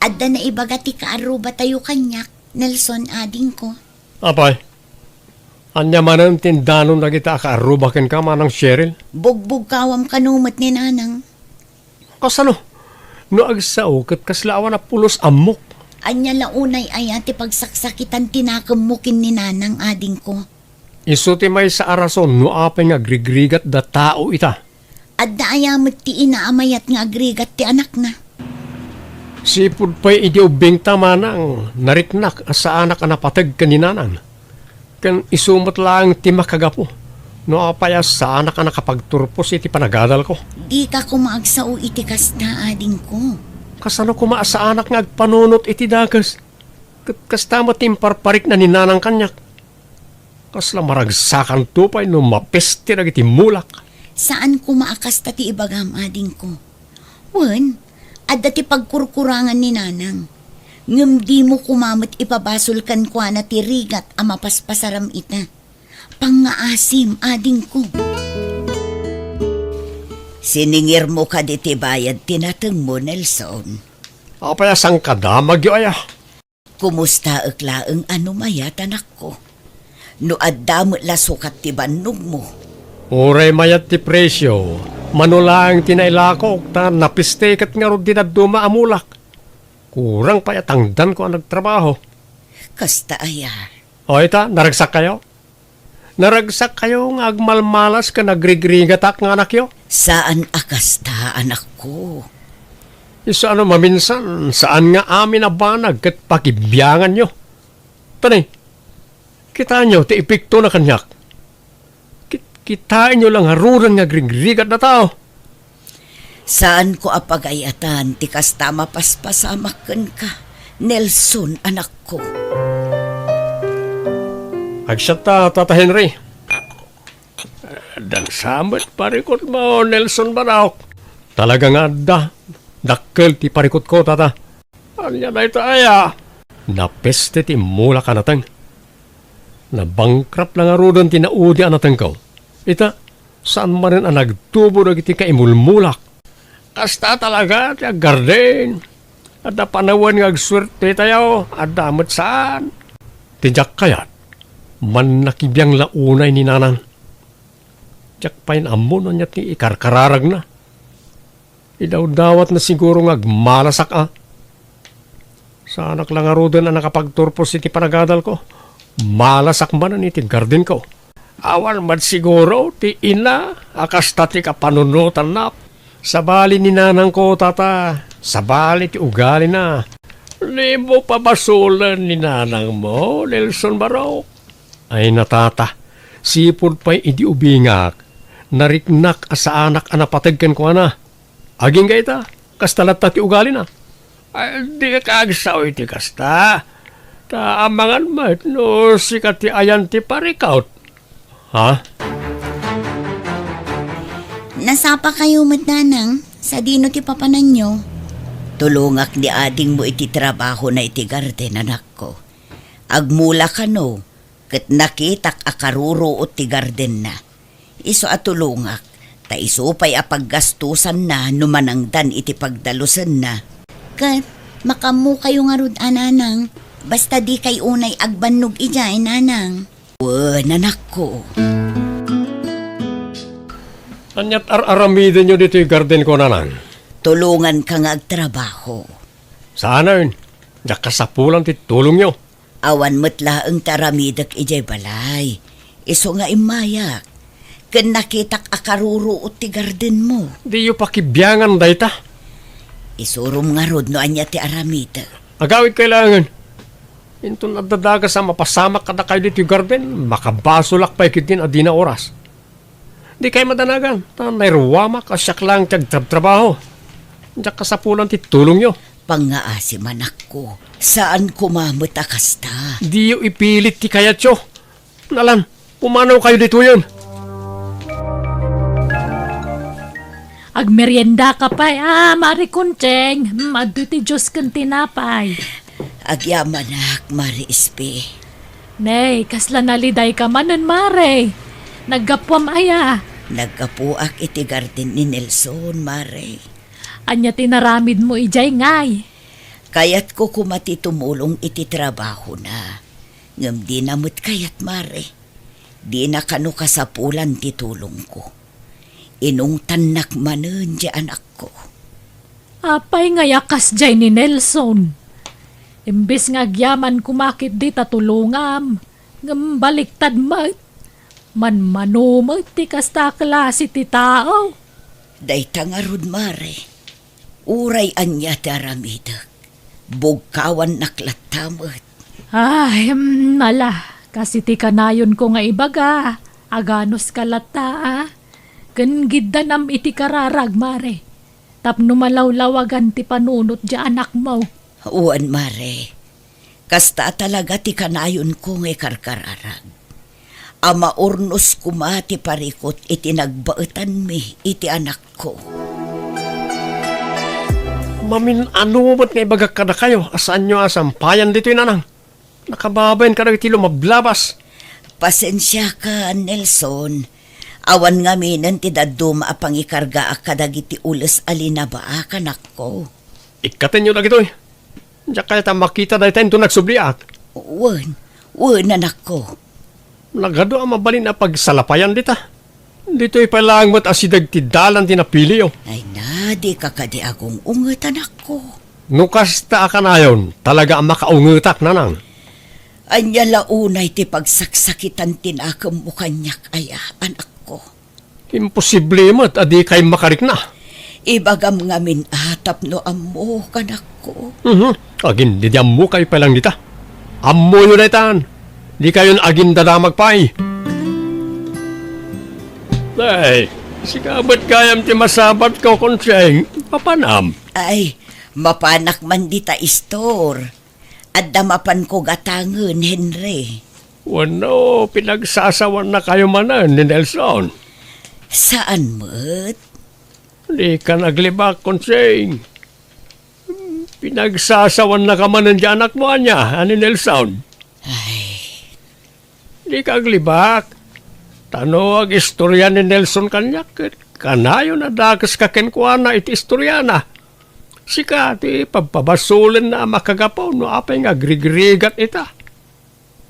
Adda naibaga ti kaarrubatayo kaniak, Nelson, adingko. Apay, ania manen ti indanon dagita a kaarruba kenka, Manang Cheryl? Bugbugkawam kano met ni Nanang. Kasano? No agsao, ket kasla awan a pulos ammok. Ania la unay aya ti pagsaksakitan ti nakemmo ken ni Nanang, adingko? Isu ti maysa a rason no apay nga agrigrigat da tao ita. Adda aya met ti ina a mayat nga agrigat ti anakna? Sipud pay idi ubbingta, Manang, nariknak a saanak a napateg ken ni Nanang. Ken isu met laeng ti makagapu no apay a saanak a nakapagturpos iti panagadalko. Dika koma agsao iti kasta, adingko. Kasano koma a saanak nga agpanunot iti dakes? Ket kasta met ti imparparikna ni Nanang kaniak. Kasla maragsakanto pay no mapeste dagiti mulak. Saan koma a kasta ti ibagam, adingko. Wen, adda ti pagkurkurangan ni Nanang. Ngem dimo koma met ipabasol kenkuana ti rigat a mapaspasaram ita. Pangngaasim, adingko. Siningirmo kadi ti bayad ti natengmo, Nelson? Apay a sangkadamagyo aya? Kumustaek laeng a no mayat, anakko? No adda met la sukat ti bannogmo? Uray mayat ti presio, mano laeng ti nailakok, ta napiste ket ngarud ti dadduma a mulak. Kurang pay a tangdanko a nagtrabaho. Kasta aya? O ita, naragsakkayo? Naragsakkayo nga agmalmalas ken agrigrigatak nga anakyo? Saan a kasta, anakko. Isu a no maminsan, saan nga amin a banag ket pakibianganyo. Tani, kitaenyo ti epektona kaniak. Kit-, kitaenyo la ngaruden nga agrigrigat a tao. Saanko a pagay-atan ti kasta a mapaspasamak kenka, Nelson, anakko. Agsiatta, Tata Henry. Adda sa met parikutmo, Nelson Baraok? Talaga nga adda. Dakkel ti parikutko, Tata. Ania dayta aya? Napeste ti immulak a nateng. Nabankrupt la ngaruden ti naudi a natengko. Ita, saan manen a nagtubo dagiti kaimulmulak. Kasta talaga ti aggarden. Adda panawen nga agsuertetayo, adda met saan. Ti diak kayat, mannakibiang la unay ni Nanang. Diak pay ammo no ania ti ikarkararagna. Idawdawatna siguro nga agmalasak a. Saanak la ngaruden a nakapagturpos iti panagadalko. Malasak manen iti gardenko. Awan met siguro ti ina a kasta ti kapanunotanna. Sabali ni nanangko, Tata. Sabali ti ugalina. Dimo pabasolen ni nanangmo, Nelson Barok. Ay, natata, sipud pay idi ubingak, nariknak a saanak a napateg kenkuana. Agingga ita, kasta latta ti ugalina. Ay, dika agsao iti kasta. Ta amangan met no sika ti ayan ti parikut. Ha? Nasapakayo met, Nanang, sadino ti papananyo? Tulongak ni adingmo iti trabahona iti garden, anakko. Agmula kano, ket nakitak a karuruot ti gardenna. Isu a tulongak, ta isu pay a paggastusanna no manangdan iti pagdalusenna. Ket makaammokayo ngarud a, Nanang, basta dikay unay agbannog idiay, Nanang. Wen, anakko. Aniat ar-aramidenyo ditoy gardenko, Nanang? Tulonganka nga agtrabaho. Saanen, diak kasapulan ti tulongyo. Awan met laeng ti aramidek idiay balay. Isu nga immayak. Ken nakitak a karuruot ti gardenmo. Diyo pakibiangan dayta. Isurom ngarud no ania ti aramidek. Agawidkayo laengen. Inton adda dakes a mapasamak kadakayo ditoy garden, makabasolak pay ketdin a dina oras. Dikay madanagan, ta nairuamak a siak laeng ti agtrabtrabaho. Diak kasapulan ti tulongyo. Pangngaasim, anakko, saan koma met a kasta. Diyo ipilit ti kayatyo. Nalan, pumanawkayo ditoyen. Agmeriendaka pay a, Mari Conching. Mm, adda ti juice ken tinapay. Agyamanak, Mari Espe. Nay, kasla nalidayka manen, Mari. Naggapuam aya? Naggapuak iti garden ni Nelson, Mari. Ania ti naramidmo idiay, ngay? Kayatko koma ti tumulong iti trabahona. Ngem dina met kayat, Mari. Dina kano kasapulan ti tulongko. Inungtannak manen ti anakko. Apay ngay a kasdiay ni Nelson? Imbes nga agyaman koma ketdi ta tulongam, ngem baliktad met. Manmano met ti kasta a klase ti tao. Dayta ngarud, Mari. Uray ania ti aramidek, bugkawannak latta met. Ay, mm, ala, kas iti kanayonko nga ibaga, aganuska latta, a? Ken giddanam iti kararag, Mari, tapno malawlawagan ti panunot ti anakmo. Wen, Mari. Kasta a talaga ti kanayonko nga ikarkararag. A maurnos koma ti parikut iti nagbaetanmi iti anakko. Mamin-ano met nga ibagak kadakayo a saanyo a sampayan ditoy, Nanang. Nakababain kadagiti lumablabas. Pasensiaka, Nelson. Awan ngaminen ti dadduma a pangikargaak kadagiti ules a linabaak, anakko. Ikkatenyo dagitoy. Diak kayat a makita dayta inton nagsubliak. Wen, wen, anakko. Nagadu a mabalin a pagsalapayan dita. Ditoy pay laeng met asideg ti dalan ti napiliyo. Ay na, dika kadi agung-unget, anakko. No kasta a kanayon, talaga a makaungetak, nanang. Ania la unay ti pagsaksakitan ti nakemmo kaniak aya, anakko? Imposible met a dikay makarikna. Ibagam ngamin a tapno ammok, anakko. Mhm. Agin, didi ammokay pay lang dita. Ammoyo daytan. Dikayon agindadamag pay. Ay, sika met gayam ti masabatko, Konseng. Mapanam. Ay, mapanak man dita, Istor. Adda mapanko gatangen, Henry. Wenno, pinagsasawannakayo manen ni Nelson? Saan met? Dika naglibak, Konseng. Pinagsasawannaka manen ti anakmo ania, a ni Nelson? Ay. Dika aglibak. Ta no agistorya ni Nelson kaniak, ket kanayon a dakeska kenkuana iti istoriana. Sika ti pabpabasulenna a makagapu no apay nga agrigrigat ita.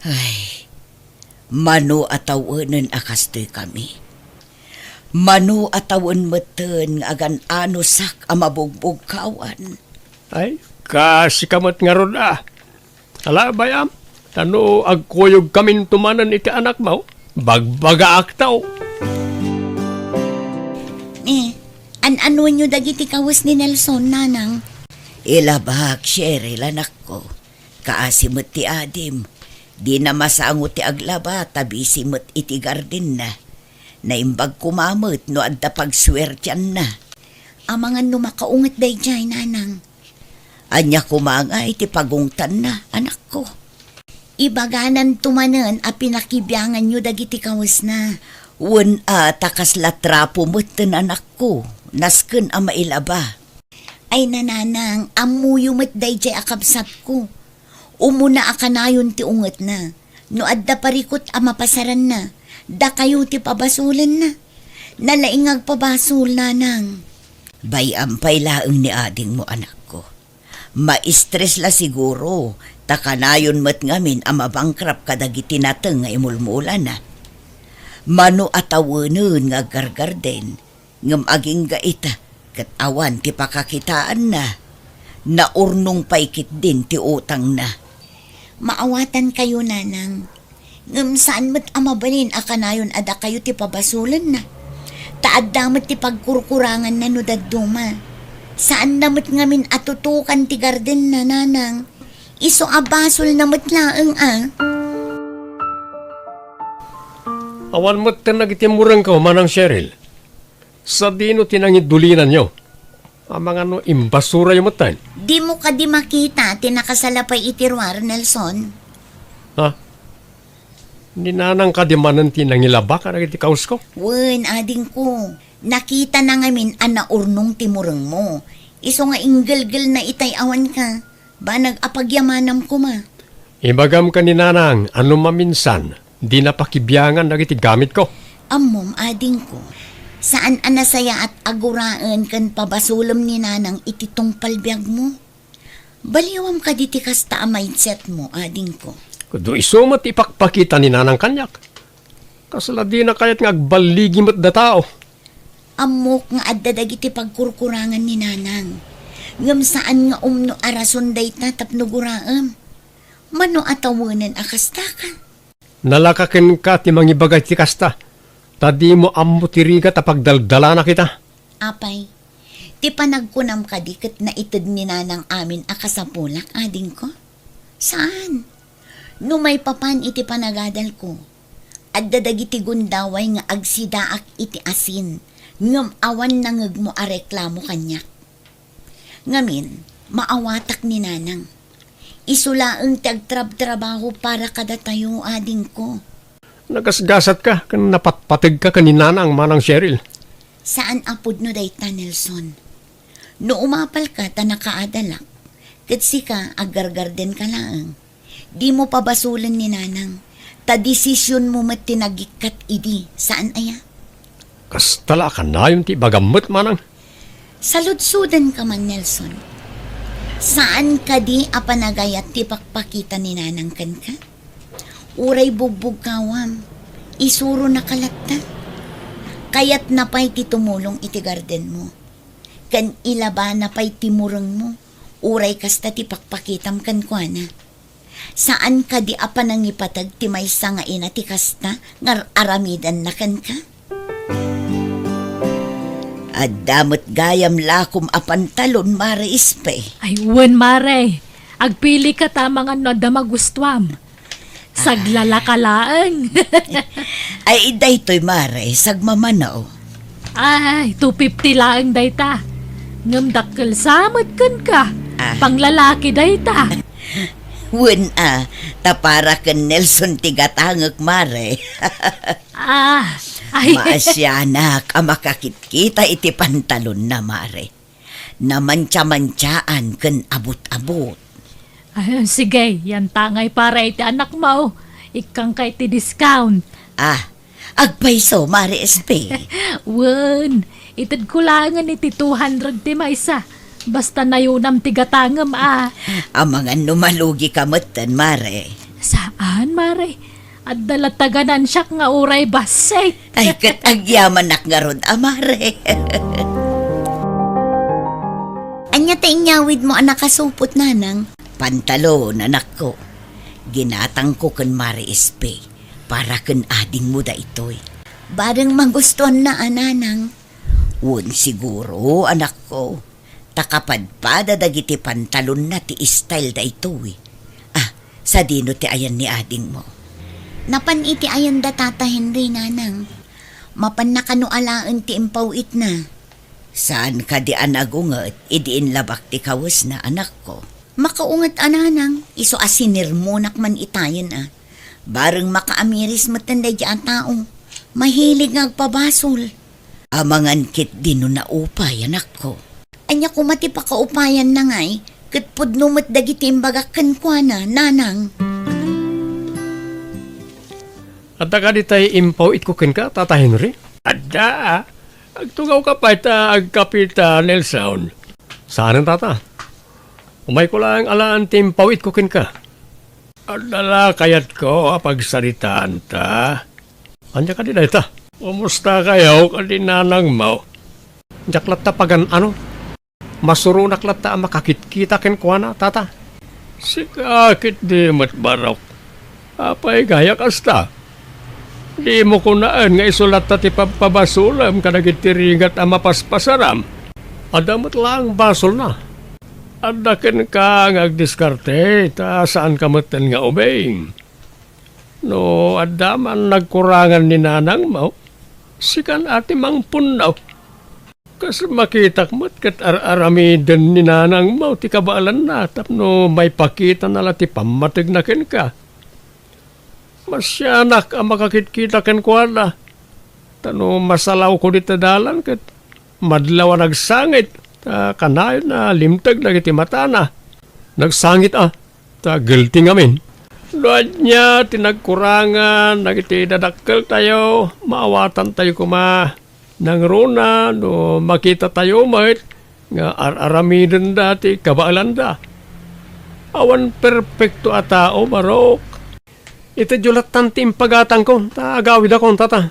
Ay, mano a tawenen a kastoy kami. Mano a tawen metten nga agan-anosak a mabugbugkawan. Ay, kasika met ngarud a. Ala, bay-am, ta no agkuyogkaminto manen iti anakmo, bagbagaakto. Eh, an-anuenyo dagiti kawes ni Nelson, nanang? Ilabak, Cheryl, anakko. Kaasi met ti adim. Dina masango ti aglaba ta busy met iti gardenna. Naimbag koma met no adda pagsuertianna. Amangan no makaunget daydiay, nanang. Ania koma ngay ti pagungtanna, anakko? Ibagananto manen a pinakibianganyo dagiti kawesna. Wen a, ta kasla trapo metten, anakko, nasken a mailaba. Ay, nanang, ammoyo met daydiay a kabsatko. Umuna a kanayon ti ungetna. No adda parikut a mapasaranna, dakayo ti pabasolenna. Nalaing nga agpabasol, nanang. Bay-am pay laeng ni adingmo, anakko. Maistres la siguro, ta kanayon met ngamin a mabankrupt kadagiti nateng nga imulmulana. Mano a tawenen nga aggargarden, ngem agingga ita ket awan ti pakakitaanna. Naurnong pay ketdin ti utangna. Maawatankayo, nanang. Ngem saan met a mabalin a kanayon a dakayo ti pabasolenna. Ta adda met ti pagkurkuranganna no dadduma. Saanna met ngamin a tutukan ti gardenna, nanang. Isu a basolna met laeng a. Awan metten dagiti murengko, Manang Cheryl. Sadino ti nangidulinanyo? Amangan no imbasurayo metten. Dimo kadi makita ti nakasalapay iti ruar, Nelson? Ha? Ni nanang kadi manen ti nangilaba kadagiti kawsko? Wen, adingko. Nakitana ngamin a naurnong ti murengmo. Isu nga inggelgelna itay awanka. Banag a pagyamanam koma. Ibagam ken ni nanang a no maminsan, dina pakibiangan dagiti gamitko. Ammom, adingko, saan a nasayaat a guraen ken pabasolem ni nanang iti tungpal biagmo. Baliwam kadi ti kasta a mindsetmo, adingko. Kuno isu met ti ipakpakita ni nanang kaniak. Kasla dina kayat nga agballigi met datao. Ammok nga adda dagiti pagkurkurangan ni nanang. Ngem saan nga umno a rason dayta tapno guraem. Mano a tawenen a kastaka? Nalaka kenka ti mangibaga iti kasta, ta dimo ammo ti rigat a pagdaldalanak ita. Apay, ti panagkunam kadi ket naited ni nanang amin a kasapulak, adingko? Saan? No maipapan iti panagadalko, adda dagiti gundaway nga agsidaak iti asin, ngem awan nangegmo a reklamo kaniak. Ngamin, maawatak ni nanang. Isu laeng ti agtrabtrabaho para kadatayo, adingko. Nagasgasatka ken napatpategka ken ni nanang, Manang Cheryl. Saan a pudno dayta, Nelson. No umapalka ta nakaadalak, ket sika, aggargardenka laeng. Dimo pabasolen ni nanang, Ta desisionmo met ti nagikkat idi, saan aya? Kasta la a kanayon ti ibagam met, manang. Saludsodenka man, Nelson. Saan kadi a panagayat ti pakpakita ni Nanang kenka? Uray bugbugkawam, isuronaka latta. Kayatna pay ti tumulong iti gardenmo. Ken ilabana pay ti murengmo, uray kasta ti pakpakitam kenkuana. Saan kadi a panangipateg ti maysa nga ina ti kasta nga ar-aramidenna kenka? Adda met gayam lakom a pantalon, Mare Espe. Ay, wen, Mare. Agpilika ta amangan no adda magustuam. Saglalaka laeng. Ay, daytoy, Mare, sagmamano. Ay, two fifty laeng dayta. Ngem dakkel sa met kenka. Ah. Panglalaki dayta. Wen a, ta para ken Nelson ti gatangek, Mare. Ah, ay. Maasianak a makakitkita iti pantalonna, Mare. Namantiamantiaan ken abut-abut. Ah, sige, yantangay para iti anakmo. Ikkangka iti discount. Ah, agpayso, Mare Espe. Wen, itedko laengen iti two hundred ti maysa. Basta nayunam ti gatangem a. Amangan no malugika metten, Mare. Saan, Mare? Adda latta ganansiak nga uray bassit. Ay, ket agyamanak ngarud a, Mare. Ania ti inyawidmo a nakasupot, Nanang? Pantalon, anakko. Ginatangko ken Mare Espe para ken adingmo daytoy. Bareng magustuanna a, Nanang. Wen siguro, anakko. Ta kapadpada dagiti pantalonna ti style daytoy. Ah, sadino ti ayan ni adingmo? Napan iti ayan da Tata Henry, Nanang. Mapanna kano alaen ti impaw-itna. Saan kadi a nagunget idi inlabak ti kawesna, anakko? Makaunget a, Nanang, isu a sinirmonak man itayen a. Bareng makaamiris metten daydi a tao. Mahilig nga agpabasol. Amangan ketdi no naupay, anakko. Ania koma ti pakaupayanna ngay, ket pudno met dagiti imbagak kenkuana, Nanang? Adda kadi tay impaw-itko kenka, Tata Henry? Adda. Agtugawka pay ta agkapita, Nelson. Saanen, Tata. Umayko laeng alaen ti impaw-itko kenka. Adda la kayatko a pagsaritaanta. Ania kadi dayta? Kumustakayo kadi nanangmo? Diak latta pagan-ano. Masuronak latta a makakitkita kenkuana, Tata. Sika ketdi met, Barok. Apay gayam kasta? Dimo kunaen nga isu latta ti pabpabasolem kadagiti rigat a mapaspasaram? Adda met laeng basolna. Adda kenka nga agdiskarte, ta saanka metten nga ubing. No adda man nagkurangan ni nanangmo, sikan a ti mangpunno. Kas makitak met ket ar-aramiden ni nanangmo ti kabaelanna tapno maipakitana la ti pammategna kenka. Masianak a makakitkita kenkuana, ta no masalawko dita dalan ket madlaw a nagsangit, ta kanayon a limteg dagiti matana. Nagsangit a, ta guilty ngamin. No ania ti nagkurangan dagiti dadakkeltayo, maawatantayo koma. Nangruna no makitatayo met nga ar-aramidenda ti kabaelanda. Awan perpekto a tao, Barok. Itedyo lattan ti impagatangko, ta agawidakon, Tata.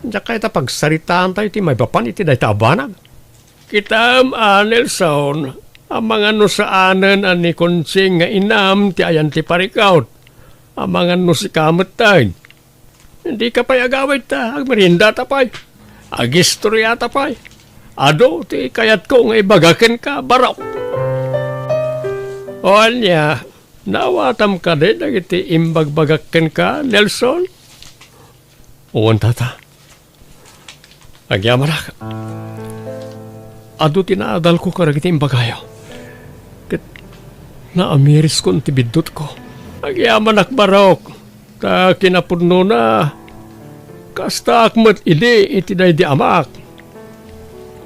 Diak kayat a pagsaritaantayo ti maipapan iti dayta a banag. Kitam a, Nelson, amangan no saanen a ni Conching nga inam ti ayan ti parikut. Amangan no sika metten. Dika pay agawid ta agmeriendata pay. Agistoriata pay. Adu ti kayatko nga ibaga kenka, Barok. O ania, naawatam kadi dagiti imbagbagak kenka, Nelson? Wen, Tata. Agyamanak. Adu ti naadalko kadagiti imbagayo. Ket naamiriskon ti biddutko. Agyamanak, Barok, ta kinapudnona, kastaak met idi iti daydi amak.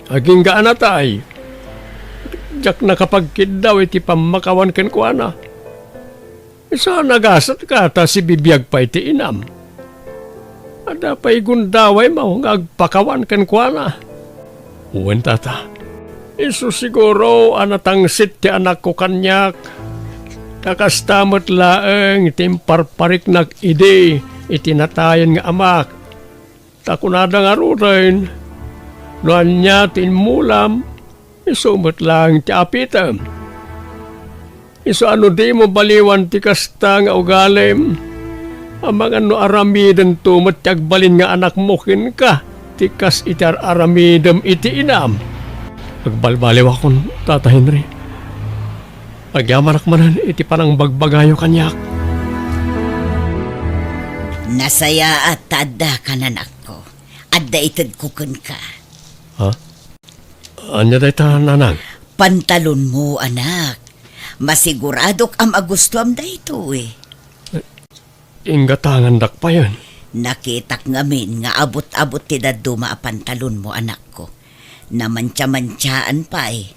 Agingga a natay, diak nakapagkiddaw iti pammakawan kenkuana. Isu a nagasatka ta sibibiag pay ti inam. Adda pay gundawaymo nga agpakawan kenkuana. Wen, tata, isu siguro a natangsit ti anakko kaniak. Ta kasta met laeng ti imparpariknak idi iti natayen nga amak. Ta kunada ngaruden, no ania ti immulam, isu met laeng ti apitem. Isu a no dimo baliwan ti kasta nga ugalim, amangan no aramidento met ti agbalin nga anakmo kenka, ti kas iti ar-aramidem iti inam. Agbalbaliwakon, Tata Henry. Agyamanak manen iti panangbagbagayo kaniak. Nasayaat ta adda kan, anakko. Adda itedko kenka. Ha? Ania dayta, nanang? Pantalonmo, anak. Masiguradok a magustuam daytoy. Inggatangandak payen. Nakitak ngamin nga abut-abut ti dadduma a pantalonmo, anakko. Namantiamantiaan pay.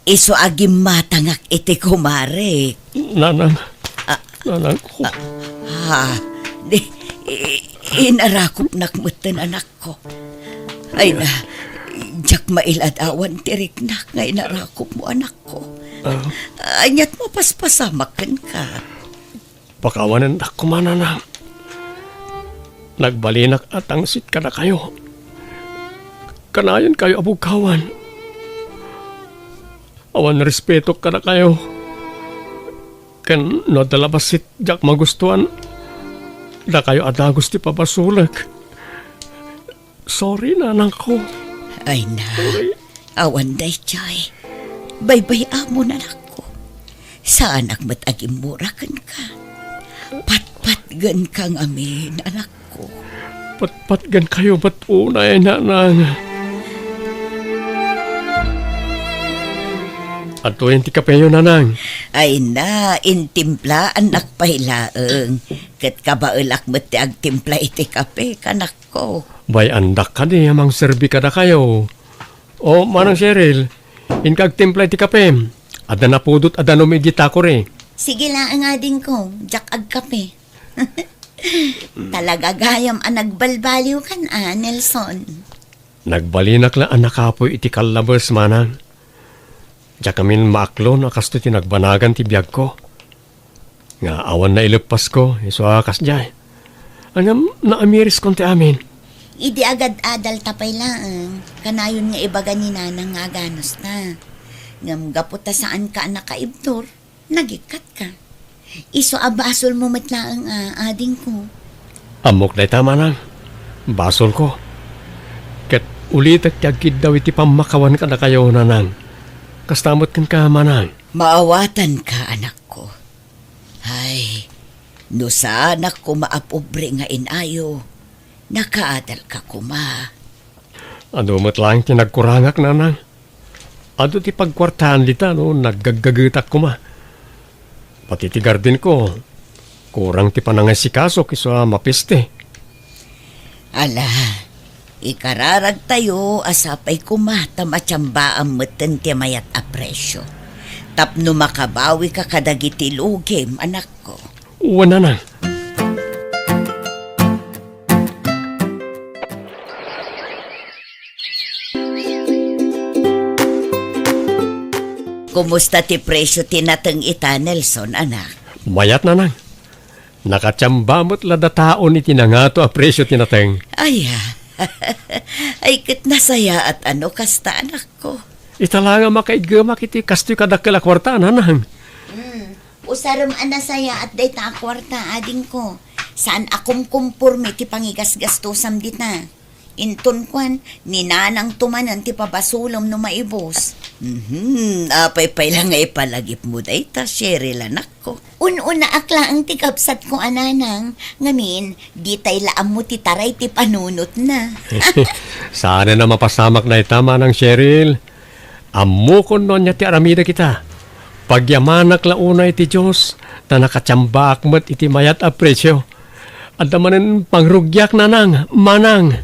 Isu a gimmatangak iti kumarek. Nanang. Ah. Nanangko. Ah, ha? Di, i-, inarakupnak metten, anakko. Ay na, diak mailad awan ti riknak nga inarakupmo, anakko. Ah. Aniat mapaspasamak kenka. Pakawanendak koma, nanang. Nagbalinak a tangsit kadakayo. Kanayon kayo a bugkawan. Awan respetok kadakayo. Ken no adda la bassit diak magustuan, dakayo a dagus ti pabasolek. Sorry, nanangko. Ay na, sorry. Awan daytoy. Baybay-amon, anakko. Saanak met a gimmura kenka. Patpatgenka ngamin, anakko. Patpatgenkayo met unay, nanang. Adtoyen ti kapeyo, nanang. Ay na, intimplaannak pay laeng. Ket kabaelak met ti agtimpla iti kape, kanak. Ko. Bay-andak kadi a mangserbi kadakayo. O, Manang Cheryl, inka agtimpla iti kape. Adda napudot a danum idiay takuri. Sige laeng, adingko, diak agkape. Talaga gayam a nagbalbaliw kan a, Nelson. Nagbalinak la a nakapuy iti kallabes, manang. Diak amin maaklon a kastoy ti nagbanagan ti biagko. Nga awan naileppasko, isu a kasdiay. Ngem naamiriskon ti amin. Idi agad-adalta pay laeng, kanayon nga ibaga ni Nanang nga aganusta. Ngem gapu ta saanka a nakaibtur, nagikkatka. Isu a basolmo met laeng a, adingko. Ammok dayta, manang. Basolko. Ket ulitek ti agkiddaw iti pammakawan kadakayo, nanang. Kasta met kenka, manang. Maawatanka, anakko. Ay, no saanak koma a pobre nga inayo, nakaadalka koma. Adu met laeng ti nagkurangak, nanang. Adu ti pagkuartaan dita no naggaggagetak koma. Pati ti gardenko, kurang ti panangaisikasok isu a mapeste. Ala, ikararagtayo a sapay koma ta matiambaam metten ti mayat a presio. Tapno makabawika kadagiti lugim, anakko. Wen, nanang. Kumusta ti presio ti nateng ita, Nelson, anak? Mayat, nanang. Nakatiamba met la dataon iti nangato a presio ti nateng. Aya. Ay, ket nasayaat a no kasta, anakko. Ita la nga makaiggemak iti kastoy kadakkel a kuarta, nanang. Hmm. Usarem a nasayaat dayta a kuarta, adingko. Saan a kumkumporme ti pangigasgastosam dita. Inton kuan, ni Nanangto manen ti pabasolem no maibus. Mhm, apay pay la nga ipalagipmo dayta, Cheryl, anakko. Un-unaak laeng ti kabsatko a nanang, ngamin, ditay la ammo ti taray ti panunotna. Saanen a mapasamak dayta, Manang Cheryl. Ammokon no ania ti aramidek ita. Pagyamanak la unay ti Dios, ta nakatiambaak met iti mayat a presio. Adda manen pangrugiak, nanang, manang.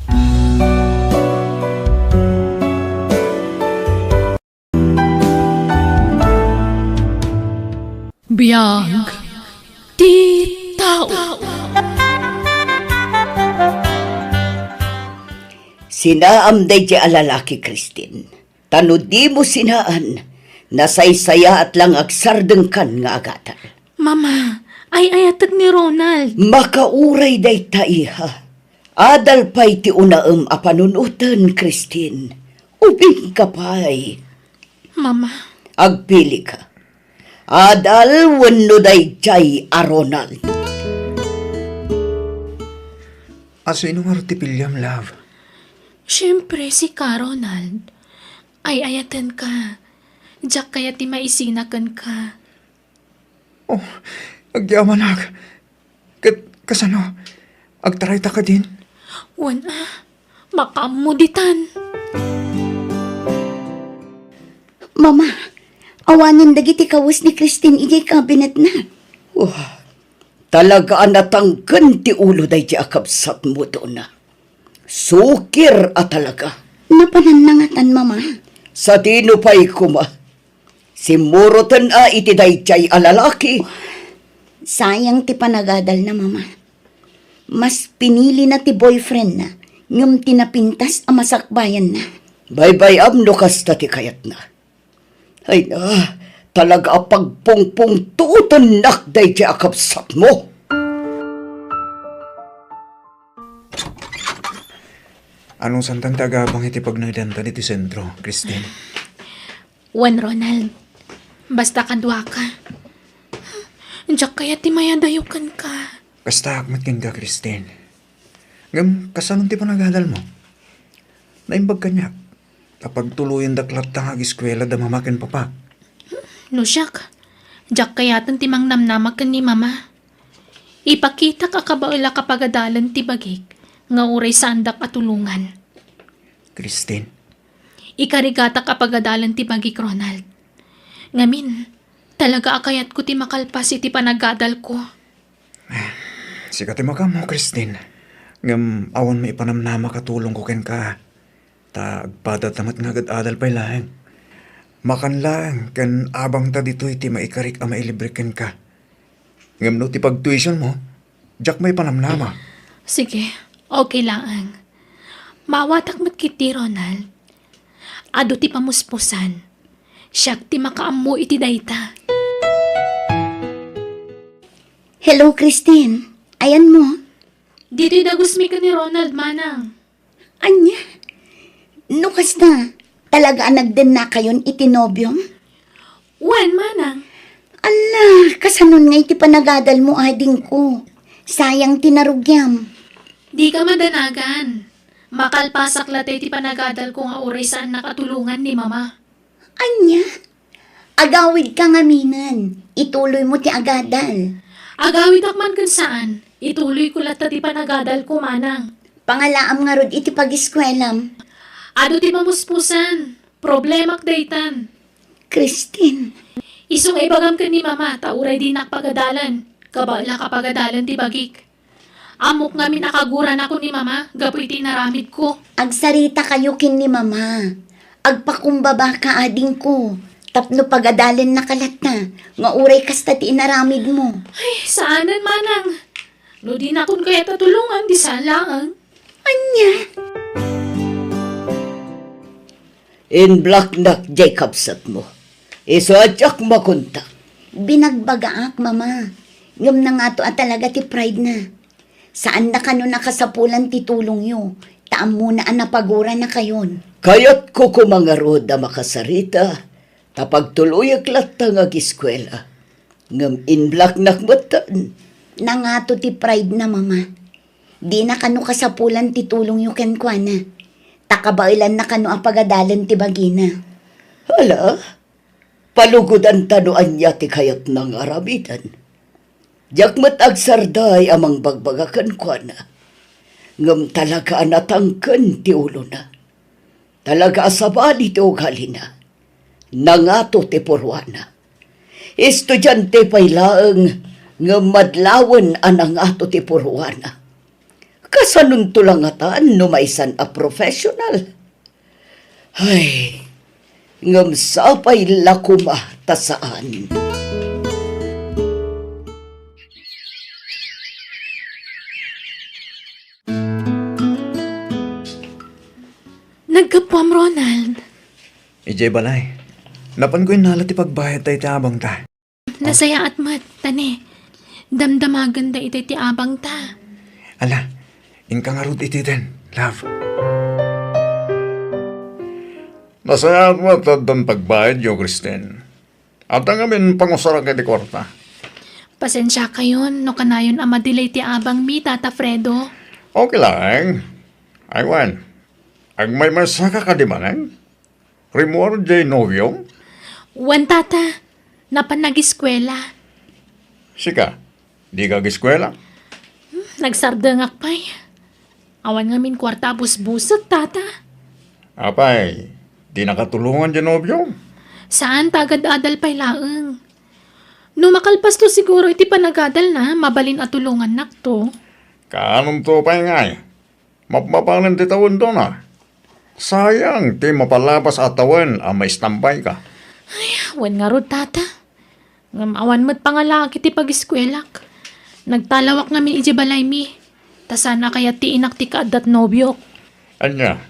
Biag, Ti tao. Sinaam daydiay a lalaki, Christine. Ta no dimo sinaan, nasaysayaat la nga agsardengkan nga agadal. Mama, ay-ayatek ni Ronald. Makauray dayta, iha. Adal pay ti unaem a panunoten, Christine. Ubingka pay. Mama. Agpilika. Adal wenno daydiay a Ronald? A sino ngarud ti piliam, love? Siempre, sika, Ronald. Ay-ayatenka. Diak kayat ti maisina kenka. Oh, agyamanak. Ket kasano? Agtarayta kadin? Wen a, makaammo ditan. Mama, awanen dagiti kawes ni Christine idiay kabinetna. Wah, talaga a natangken ti ulo daydiay a kabsatmo, Dona. Sukir a talaga. Napananna ngatan, Mama. Sadino pay koma? Simmuroten a iti daydiay a lalaki. Sayang ti panagadalna, Mama. Mas pinilina ti boyfriendna, ngem ti napintas a masakbayanna. Baybay-am no kasta ti kayatna. Ay na, talaga a pagpungpungtuotennak daydiay a kabsatmo. Anong santan ti agabang iti pagngedantan iti sentro, Christine? Wen, Ronald, basta kaduaka. Diak kayat ti mayadayo kenka. Kastaak met kenka, Christine. Ngem, kasano ti panagadalmo? Naimbag kaniak ta pagtuloyendak latta nga agiskuela da mama ken papa. No siak, diak kayaten ti mangnamnama ken ni mama. Ipakitak a kabaelak a pagadalen ti bagik nga uray saandak a tulongan. Christine. Ikarigatak a pagadalen ti bagik, Ronald. Ngamin, talaga a kayatko ti makalpas iti panagadalko. Sika ti makaammo, Christine. Ngem awan maipanamnamak a tulongko kenka. Ta agpadata met nga agad-adal pay laeng. Makan laeng ken abangta ditoy ti maikarik a mailibre kenka. Ngem no ti pagtuitionmo, diak maipanamnama. Sige, okay laeng. Maawatak met ketdi, Ronald. Adu ti pamuspusan. Siak ti makaammo iti dayta. Hello, Christine. Ayanmo? Ditoy dagusmi ken ni Ronald, manang. Ania? No kasta, talaga a nagdennakayon iti nobiom? Wen, manang. Ala, kasanon nga iti panagadalmo, adingko? Sayang ti narugiam. Dika madanagan. Makalpasak latta iti panagadalko nga uray saannak a tulongan ni mama. Ania? Agawidka ngaminen, ituloymo ti agadal. Agawidak man ken saan, ituloyko latta ti panagadalko, manang. Pangalaam ngarud iti pagiskuelam. Adu ti pamuspusan. Problemak daytan. Christine. Isu nga ibagam ken ni mama ta uray dinak pagadalen, kabaelak a pagadalen ti bagik. Ammok ngamin a kaguranakon ni mama gapu iti inaramidko. Agsaritakayo ken ni mama. Agpakumbabaka, adingko, tapno pagadalennaka latta nga uray kasta ti inaramidmo. Ay, saanen, manang. No dinakon kayat a tulongan, di saan laeng. Ania? Inblaknak diay kabsatmo. Isu a diak makontak. Binagbagaak, mama. Ngem nangato a talaga ti pride na. Saanna kano nakasapulan ti tulongyo, ta ammona a napaguranakayon. Kayatko koma ngarud a makasarita, ta pagtuloyek latta nga agiskuela. Ngem inblaknak metten. Nangato ti pride na, mama. Dina kano kasapulan ti tulongyo kenkuana. Ta kabaelanna kano a pagadalen ti bagina. Hala, palugodanta no ania ti kayatna nga aramiden. Diak met agsarday a mangbagbaga kenkuana. Ngem talaga a natangken ti ulona. Talaga a sabali ti ugalina. Nangato ti purwana. Estudiante pay laeng ngem madlawen a nangato ti purwana. Kasanonto la ngatan no maisan a professional? Ay, ngem sapay la koma ta saan. Gapuam, Ronald. Idiay balay, napanko innala ti pagbayad ta iti abangta. Nasayaat met, ta ne, damdamagen daytoy ti abangta. Ala, inka ngarud itiden, love. Nasayaat met ta addan pagbayadyo, Christine. Adda ngamin pangusarak iti kuarta. Pasensiakayon no kanayon a madelay ti abangmi, Tata Fredo. Okay laeng. Ay wen, agmaymaysaka kadi manen? Rimmuar diay nobiom? Wen, Tata. Napan nagiskuela. Sika, dika agiskuela? Hmm, nagsardengak pay. Awan ngamin kuarta a busbusek, Tata. Apay, di nakatulongan diay nobiom? Saan, ta agad-adal pay laeng. No makalpasto siguro iti panagadalna, mabalin a tulongannakto. Kaanonto pay ngay? Mapmapanen ti tawen dona. Sayang ti mapalabas a tawen a maistambayka. Ay, wen ngarud, Tata. Ngem awan met pangalaak iti pagiskuelak. Nagtalawak ngamin idiay balaymi. Ta saan a kayat ti inak ti kaaddat nobiok. Ania,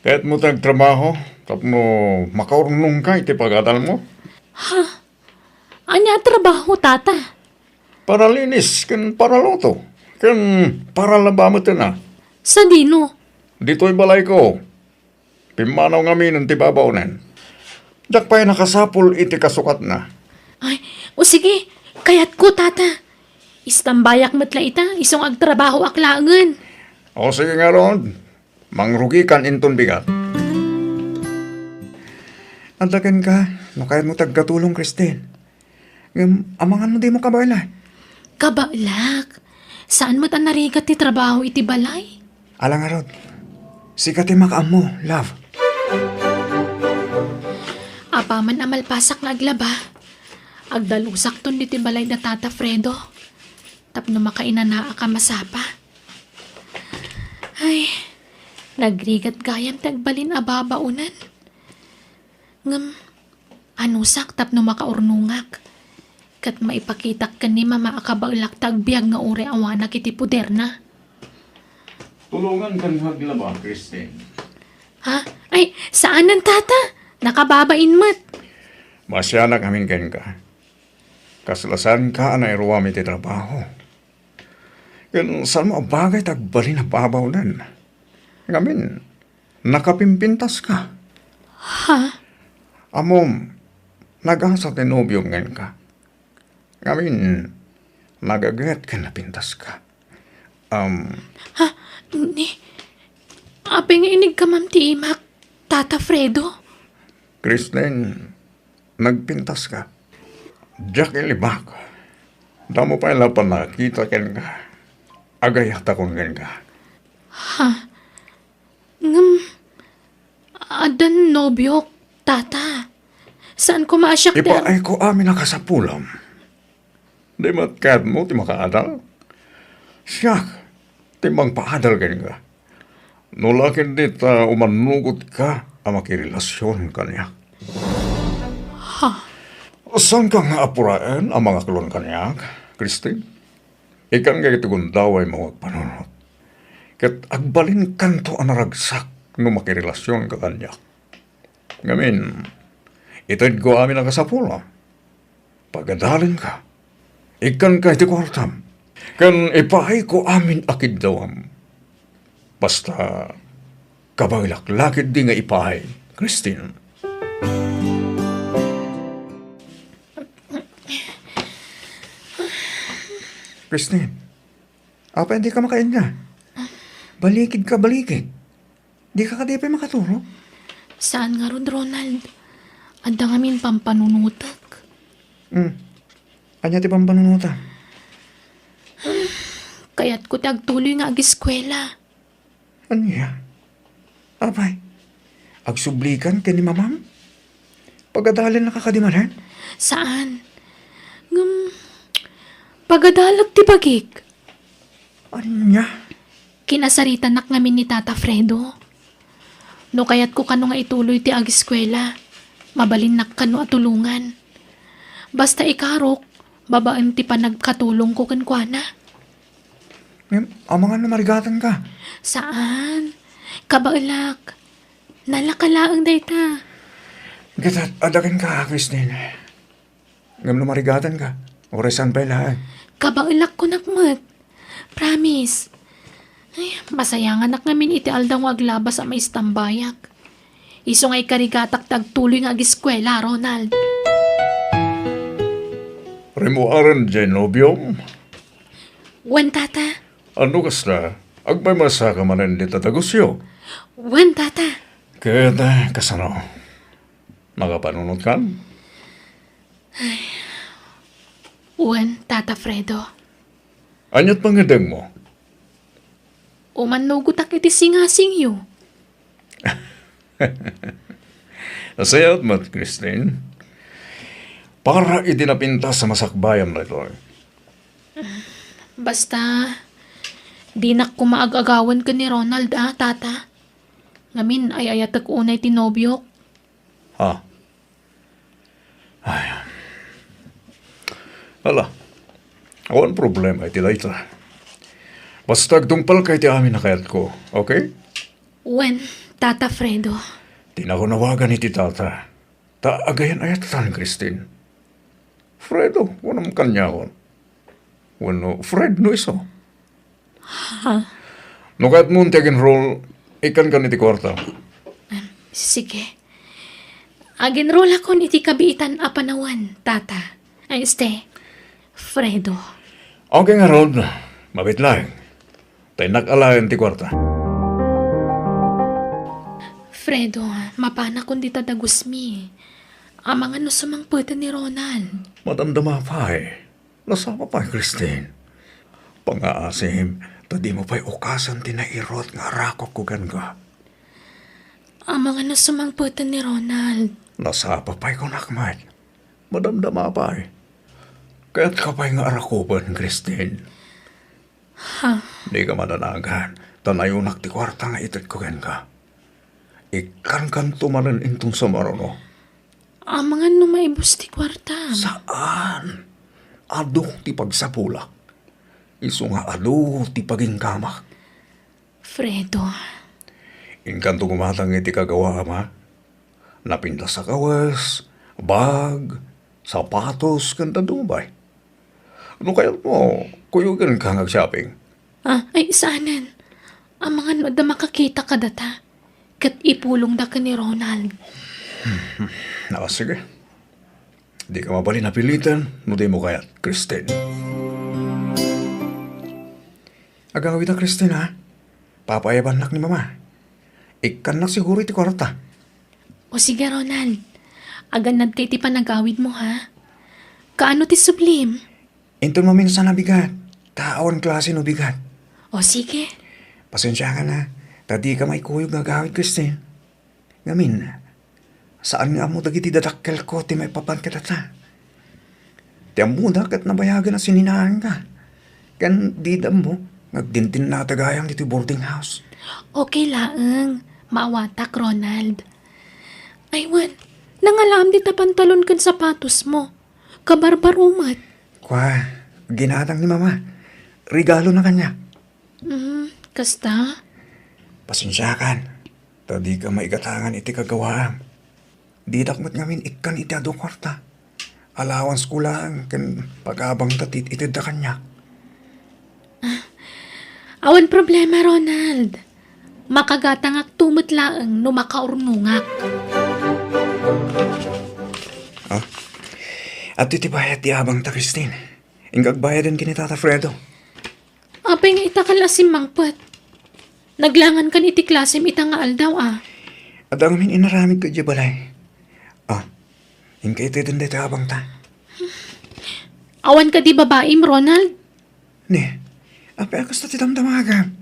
kayatmo ti agtrabaho tapno makaurnongka iti pagadalmo? Ha? Ania a trabaho, Tata? Paralinis ken paraluto ken paralaba met a. Sadino? Ditoy balayko. Pimmanaw ngaminen ti babaonen. Diak pay nakasapul iti kasukatna. Ay, o sige, kayatko, Tata. Istambayak met la ita, isu nga agtrabahoak laengen. O sige ngarud, mangrugikan inton bigat. Adda kenka, no kayatmo ti agkatulong, Christine. Ngem amangan no dimo kabaelan? Kabaelak? Saan met a narigat ti trabaho iti balay? Ala ngarud, sika ti makaammo, love. Apaman a malpasak nga aglaba, agdalusakton ditoy balay da Tata Fredo tapno makainanaak a masapa. Ay, nagrigat gayam ti agbalin a babaonen. Ngem, anusak tapno makaurnongak ket maipakitak ken ni Mama a kabaelak ta agbiag nga uray awanak iti poderna? Tulongan ken nga aglaba, Christine. Ha? Ay, saanen, Tata. Nakababain met. Maasianak amin kenka. Kasla saanka a nairuam iti trabaho. Ken saan mo a bagay ti agbalin a babaonen. Ngamin, nakapimpintaska. Ha? Ammom, nagasa ti nobiom kenka. Ngamin, nagaget ken napintaska. Um, Ha? Ni? Apay nga inigkamam ti imak, Tata Fredo? Christine, nagpintaska. Diak ilibak. Damo pay la pannakakita kenka. Agayatakon kenka. Ha? Ngem, addan nobiok, Tata. Saan koma a siak ti ar- Ipaayko amin a kasapulam. Di met kayatmo ti makaadal? Siak ti mangpaadal kenka. No la ketdi ta umannugotka a makirelasion kaniak. Ha? Saanka nga apuraen a mangaklon kaniak, Christine? Ikkanka iti gundawaymo nga agpanunot. Ket agbalinkanto a naragsak no makirelasionka kaniak. Ngamin, itedko amin a kasapulam. Pagadalenka. Ikkanka iti kuartam. Ken ipaayko amin a kiddawam. Basta, kabaelak la ketdi nga ipaay, Christine. Christine, apay dika makainna? Balikidka, balikid. Dika kadi pay makatulog? Saan ngarud, Ronald. Adda ngamin pampanunotek. Hmm. Ania ti pampanunotam? Kayatko ti agtuloy nga agiskuela. Ania? Apay, agsublikan ken ni mamam? Pagadalennaka kadi manen? Saan? Ngem, pagadalek ti bagik. Ania? Kinasaritanak ngamin ni Tata Fredo. No kayatko kano nga ituloy ti agiskuela, mabalinnak kano a tulongan. Basta ikarok, babaen ti panagkatulongko kenkuana. Ngem, amangan no marigatanka? Saan? Kabaelak. Nalaka laeng dayta. Ket adda kenka, Christine. Ngem no marigatanka, uray saan pay laeng. Kabaelak kunak met. Promise. Ay, masayanganak ngamin iti aldaw nga aglabas a maistambayak. Isu nga ikarigatak ti agtuloy nga ageskuela, Ronald. Rimmuaren diay nobiom? Wen, Tata. Ano kasta? Agmaymaysaka manen dita dagusyo? Wen, Tata. Ket, eh, kasano? Makapanunotkan? Wen, Tata Fredo. Ania't pangngeddengmo? Umannugotak iti singasingyo. Nasayaat met, Christine. Para iti napintas a masakbayam daytoy. Basta, dinak koma ag-agawen ken ni Ronald, a, Tata. Ngamin, ay-ayatek unay ti nobiok. Ha? Ay. Ala, awan problema iti dayta. Basta agtungpalka iti amin a kayatko, okay? Wen, Tata Fredo. Dinak nawagan iti tata. Ta agayan-ayatan, Christine. Fredo, kunam kaniakon. Wenno Fred no isu. Ha? No kayatmo ti ag-enroll, ikkankan iti kuarta. Em, sige. Ag-enrollakon iti kabiitan a panawen, Tata. Ay, este, Fredo. Okay ngarud, mabiit laeng. Ta innak alaen ti kuarta. Fredo, mapanakon dita dagusmi. Amangan no sumangpeten ni Ronald. Madamdama pay. Nasapa pay, Christine. Pangngaasim, ta dimo pay ukasen ti nairut nga arakupko kenka. Amangan no sumangpeten ni Ronald. Nasapa pay kunak met. Madamdama pay. Kayatka pay nga arakupen, Christine. Ha? Dika madanagan, ta nayonak ti kuarta nga itedko kenka. Ikkankanto manen inton sumaruno. Amangan no maibus ti kuarta. Saan. Adu ti pagsapulak. Isu nga adu ti paginggamak. Fredo. Inkanto gumatang iti kagawaam, a? Napintas a kawes, bag, sapatos, ken dadduma pay. No kayatmo, kuyogenka nga ag-shopping. Ah, ay, saanen. Amangan no adda makakita kadata. Ket ipulongda ken ni Ronald. Ah, sige. Dika mabalin a piliten no dimo kayat, Christine. Agawida, Christine, ha? Papaayabannak ni Mama. Ikkannak siguro iti kuarta. O sige, Ronald. Agannadka iti panagawidmo, ha? Kaano ti sublim? Inton maminsan a bigat, ta awan klase no bigat. O sige. Pasensiakan, ha, ta dika maikuyog nga agawid, Christine. Ngamin, saan nga ammo dagiti dadakkelko ti maipapan kadata. Ti ammoda ket nabayagen a sininaanka. Ken dida ammo nga agdindinna ta gayam ditoy boarding house. Okay laeng. Maawatak, Ronald. Ay, wen, nangalaam dita pantalon ken sapatosmo. Kabarbaro met. Kua, ginatang ni Mama. Regalona kaniak. Mm, kasta? Pasensiakan, ta dika maigatangan iti kagawaam. Didak met ngamin ikkan iti adu a kuarta. Allowancesko laeng ken pagabangta ti itedda kaniak. Awan problema, Ronald. Makagatangakto met laeng no makaurnongak. Ah? Adtoy ti bayad ti abangta, Christine. Inka agbayaden ken ni Tata Fredo. Apay nga itakal a simmangpet? Naglangankan iti klasem ita nga aldaw, a. Adda ngamin inaramidko idiay balay. Ah, inka iteden dayta abangta. Awan kadi babaim, Ronald? Ne, apay a kasta ti damdamagam?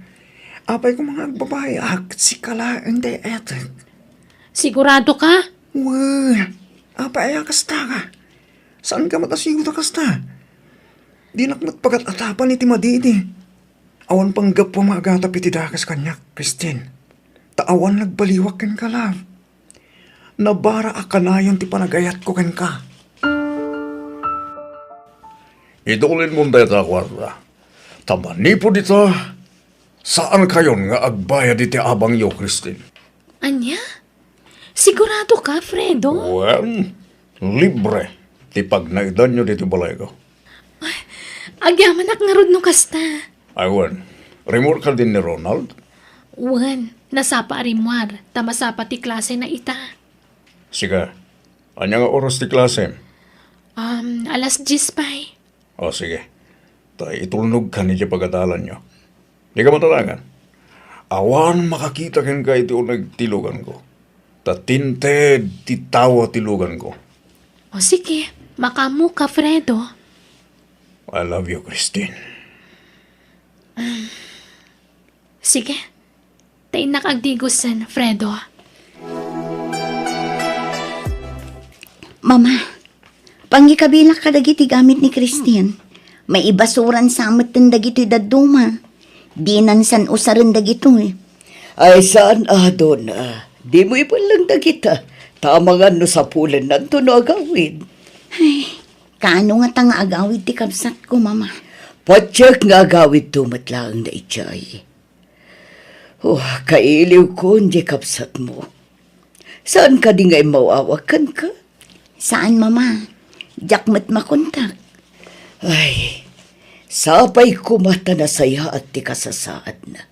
Apay koma nga agbabaiak, sika laeng ti etek. Sigurado ka? Wen, apay a kasta ka? Saan ka met a siguro kasta? Dinak met pagat-atapan iti madi idi. Awan panggapuam nga agatap iti dakes kaniak, Christine. Ta awan nagbaliwak kenka, love. Nabara a kanayon ti panagayatko kenka. Itulinmon dayta a kuarta. Ta manipud ita, saankayon nga agbayad iti abangyo, Christine. Ania? Sigurado ka, Fredo? Wen, libre ti pagnaedanyo ditoy balayko. Agyamanak ngarud no kasta. Ay, wen. Rimmuar kadin ni Ronald? Wen, nasapa a rimmuar, ta masapa ti klasena ita. Sika, ania nga oras ti klasem? Um, alas dies pay. O, sige. Ta itulnogkan idiay pagadalanyo. Dika matanagan. Awan makakita kenka iti uneg ti luganko. Ta tinted ti tawa ti luganko. O, sige. Makaammoka, Fredo. I love you, Christine. Sige. Ta innak agdigosen, Fredo. Mama, pangikabilak kadagiti gamit ni Christine. Maibasuran sa metten dagitoy dadduma. Dinan san-usaren dagitoy. Ay, saan a, Donna. Dimo iballang dagita. Ta amangan no sapulennanto no agawid. Ay, kaano ngata nga agawid ti kabsatko, Mama? Patiek nga agawidto met laeng daydiay. Oh, kailiwkon diay kabsatmo. Saan kadi nga immaw-awag kenka? Saan, Mama. Diak met makontak. Ay, sapay koma ta nasayaat ti kasasaadna.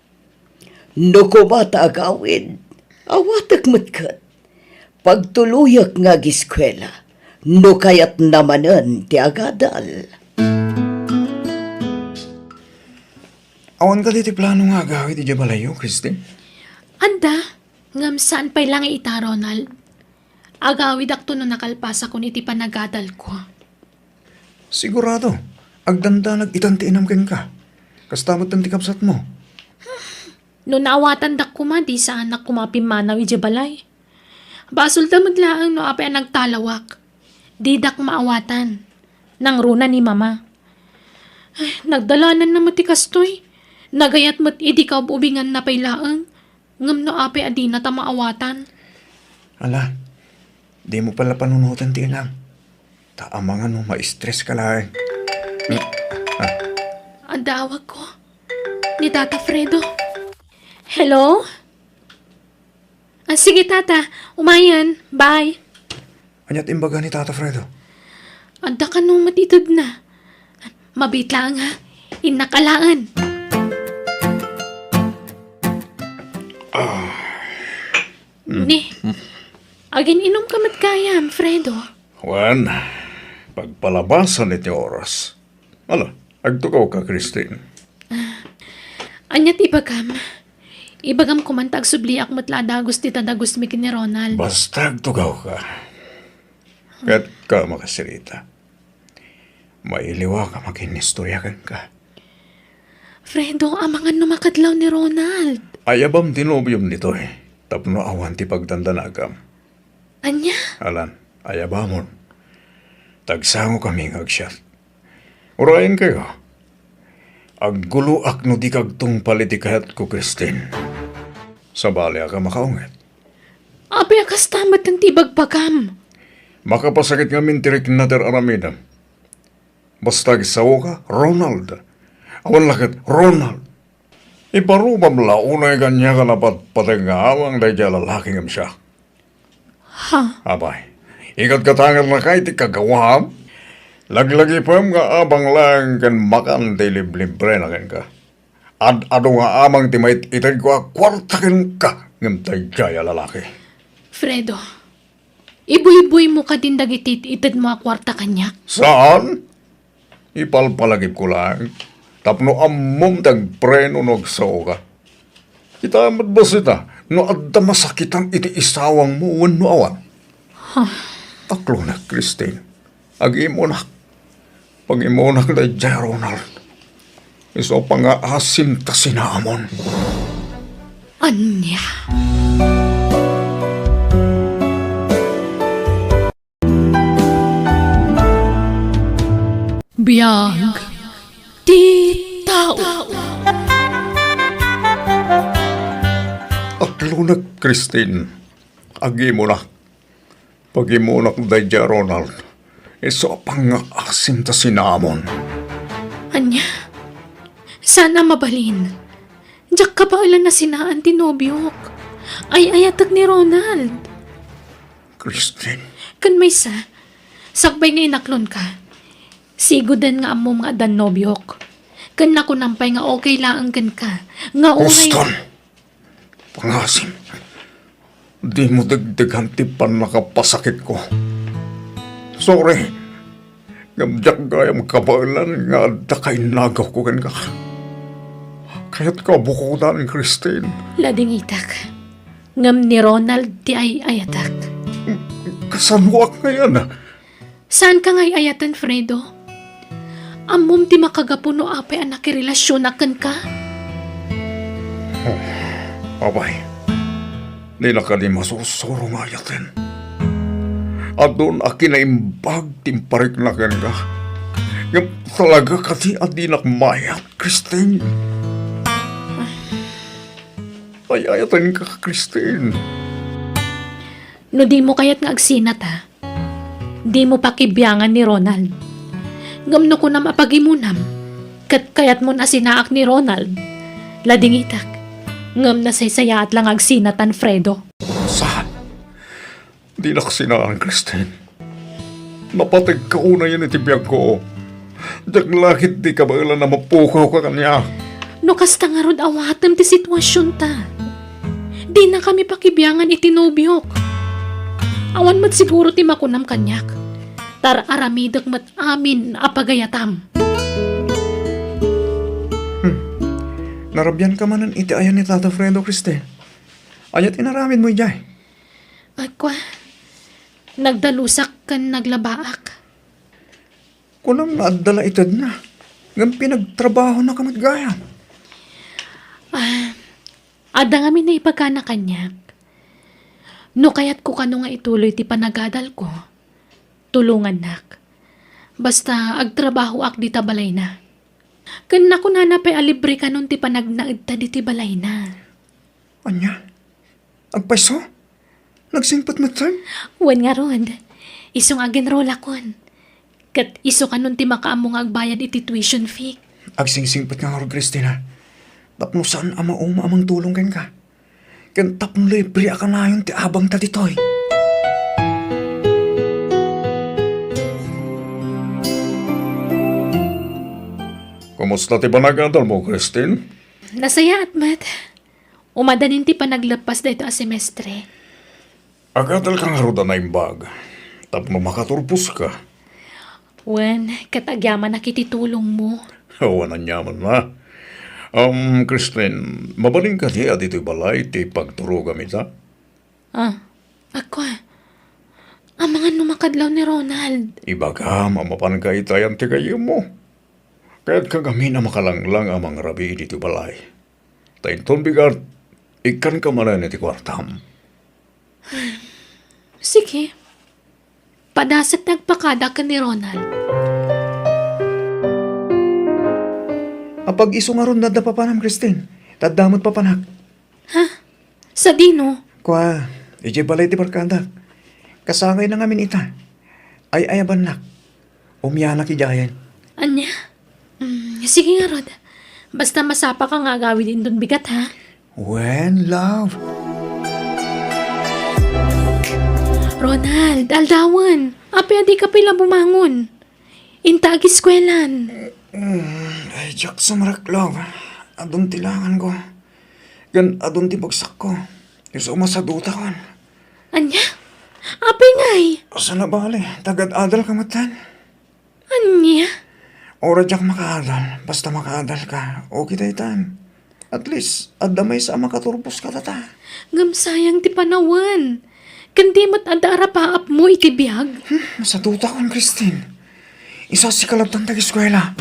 No koma ta agawid, awatek met ket. Pagtuloyak nga agiskuela, no kayatna manen ti agadal. Awan kadi ti plano nga agawid idiay balayyo, Christine? Adda, ngem saan pay la nga ita, Ronald. Agawidakto no nakalpasakon iti panagadalko. Sigurado, agdandanag itan ti inam kenka. Kasta met ti kabsatmo. No naawatandak koma, di saanak koma pimmanaw idiay balay. Basolda met laeng no apay a nagtalawak. Didak maawatan. Nangruna ni Mama. Ay, nagdalananna met ti kastoy. Nagayat met idi kaub-ubinganna pay laeng. Ngem no apay a dinata maawatan? Ala, dimo pay la panunoten ti inam. Ta amangan no ma-stress ka laeng. Hmm. Ah. Adda awagko. Ni Tata Fredo. Hello? Ah, sige, Tata. Umayen. Bye. Ania ti imbaga ni Tata Fredo? Adda kano met itedna. Mabiit laeng, ha? Innak alaen. Ah. Mm. Ni, agin-inom ka met gayam, Fredo? Wen, pagpalabasan iti oras. Ala, agtugaw ka, Christine. Ah, ania ti ibagam? Ibagam koman ta agsubliak met la a dagus ti tadagusmi ken ni Ronald. Basta agtugaw ka. Ket ka makasirita. Mailiwak a makinistorya kenka. Fredo, amangan no makadlaw ni Ronald. Ayabam ti nobiom ditoy, tapno awan ti pagdandanagam. Ania? Alan, ayabamon. Tagsangokami nga agsiat. Urayenkayo. Agguloak no dika agtungpal iti kayatko, Christine. Sabaliak a makaunget. Apay a kasta met ti ibagbagam? Makapasakit ngamin ti rikna ti ar-aramidem. Basta agsaoka, Ronald. Awan la ket Ronald. Iparubam la unay kaniak a napatpateg nga amang daydiay a lalaki ngem siak. Ha? Apay, ikatkatangernak iti kagawaam? Laglagipem nga abang laeng ken makan ti liblibrena kenka. Ad-adu nga amang ti mait-itedko a kuarta kenka ngem daydiay a lalaki. Fredo, ibuyboymo kadin dagiti it-itedmo a kuarta kaniak? Saan? Ipalpalagipko laeng tapno ammom ti agpreno no agsaoka. Kitaem met bassit a no adda masakitam iti isawangmo wenno awan. Huh. Aklonek, Christine. Agimunak. Pagimunak daydiay, Ronald. Isu a pangngaasim ta sinaamon. Ania? Biag ti tao. Aklonek, Christine. Agimunak. Pagimunak daydiay, Ronald. Isu a pangngaasim ta sinaamon. Ania? Saan a mabalin? Diak kabaelan a sinaan ti nobiok. Ay-ayatek ni Ronald. Christine. Ken maysa, sakbay nga inaklonka, siguden nga ammom nga addan nobiok. Ken nakunam pay nga okay laeng kenka, nga uray Houston! Pangasim, dimo degdegan ti pannakapasakitko. Sorry, ngem diak gayam kabaelan nga adda kainagawko kenka. Kayatko a bukodan, Christine. Ladingitak. Ngem ni Ronald ti ay-ayatak. Kasanoak ngayen? Saanka nga ay-ayaten, Fredo? Ammom ti makagapu no apay a nakirelasionak kenka? Oh, apay, dina kadi masursuro nga ayaten. Adun a kinaimbag ti imparikna kenka. Ngem talaga kadi a dinak mayat, Christine? Ay-ayatenka, Christine. No dimo kayat nga agsinata, dimo pakibiangan ni Ronald. Ngem no kunam a pagimonam, ket kayatmon a sinaak ni Ronald, ladingitak. Ngem nasaysayaat la nga agsinatan, Fredo. Saan? Dinak sinaan, Christine. Napategka unayen iti biagko. Diak la ketdi kabaelan a mapukawka kaniak. No kasta ngarud, awatem ti situasionta. Dinakami pakibiangan iti nobiok. Awan met siguro ti makunam kaniak. Tar-aramidek met amin a pagayatam. Hmm. Narabianka manen iti ayan ni Tata Fredo, Christine. Ania ti inaramidmo idiay? Ay, kua, nagdalusak ken naglabaak. Kunam nga adda la itedna, ngem pinagtrabahonaka met gayam. Ah, adda ngamin naibagana kaniak. No kayatko kano nga ituloy ti panagadalko, tulongannak. Basta agtrabahoak dita balayna. Ken nakunana pay a libre kanon ti panagnaedta diti balayna. Ania? Agpayso? Nagsingpet metten? Wen ngarud, isu nga agenrolakon. Ket isu kanon ti makaammo nga agbayad iti tuition fee. Agsingsingpet nga ngarud, Christina, tapno saan a mauma a mangtulong kenka. Ken tapno libre a kanayon ti abangta ditoy. Kumusta ti panagadalmo, Christine? Nasayaat met. Umadanin ti panagleppas daytoy a semestre. Agadalka ngarud a naimbag tapno makaturposka. Wen, ket agyamanak iti tulongmo. Awan aniamanna. Um, Christine, mabalin kadi a ditoy balay ti pagturogam ita? Ah, ako. Amangan no makadlaw ni Ronald. Ibagam a mapanka ita yan ti gayyemmo. Kayatka ngamin a makalanglang a mangrabii ditoy balay. Ta inton bigat, ikkanka manen iti kuartam. Sige. Padasek ti agpakada ken ni Ronald. Apag-isu ngarud no adda papanam, Christine. Ta adda met papanak. Ha? Sadino? Kua, idiay balay ti barkadak. Kasangayna ngamin ita. Ay-ayabannak. Umianak idiayen. Ania? Mm, sige ngarud. Basta masapaka nga agawid inton bigat, ha? Wen, love. Ronald, aldawen. Apay a dika pay la bumangon? Inta agiskuelan. Mm, ay, diak sumrek, love. Adun ti langanko. Ken adun ti bagsakko. Isu a masadutakon. Ania? Apay ngay? Saan a bale, tagad-adalka metten. Ania? Uray diak makaadal, basta makaadalka, okay daytan. At least, adda maysa a makaturpos kadata. Ngem sayang ti panawen. Ken di met adda arapaapmo iti biag? Hmm, masadutakon, Christine. Isu a sika latta ti agiskuela.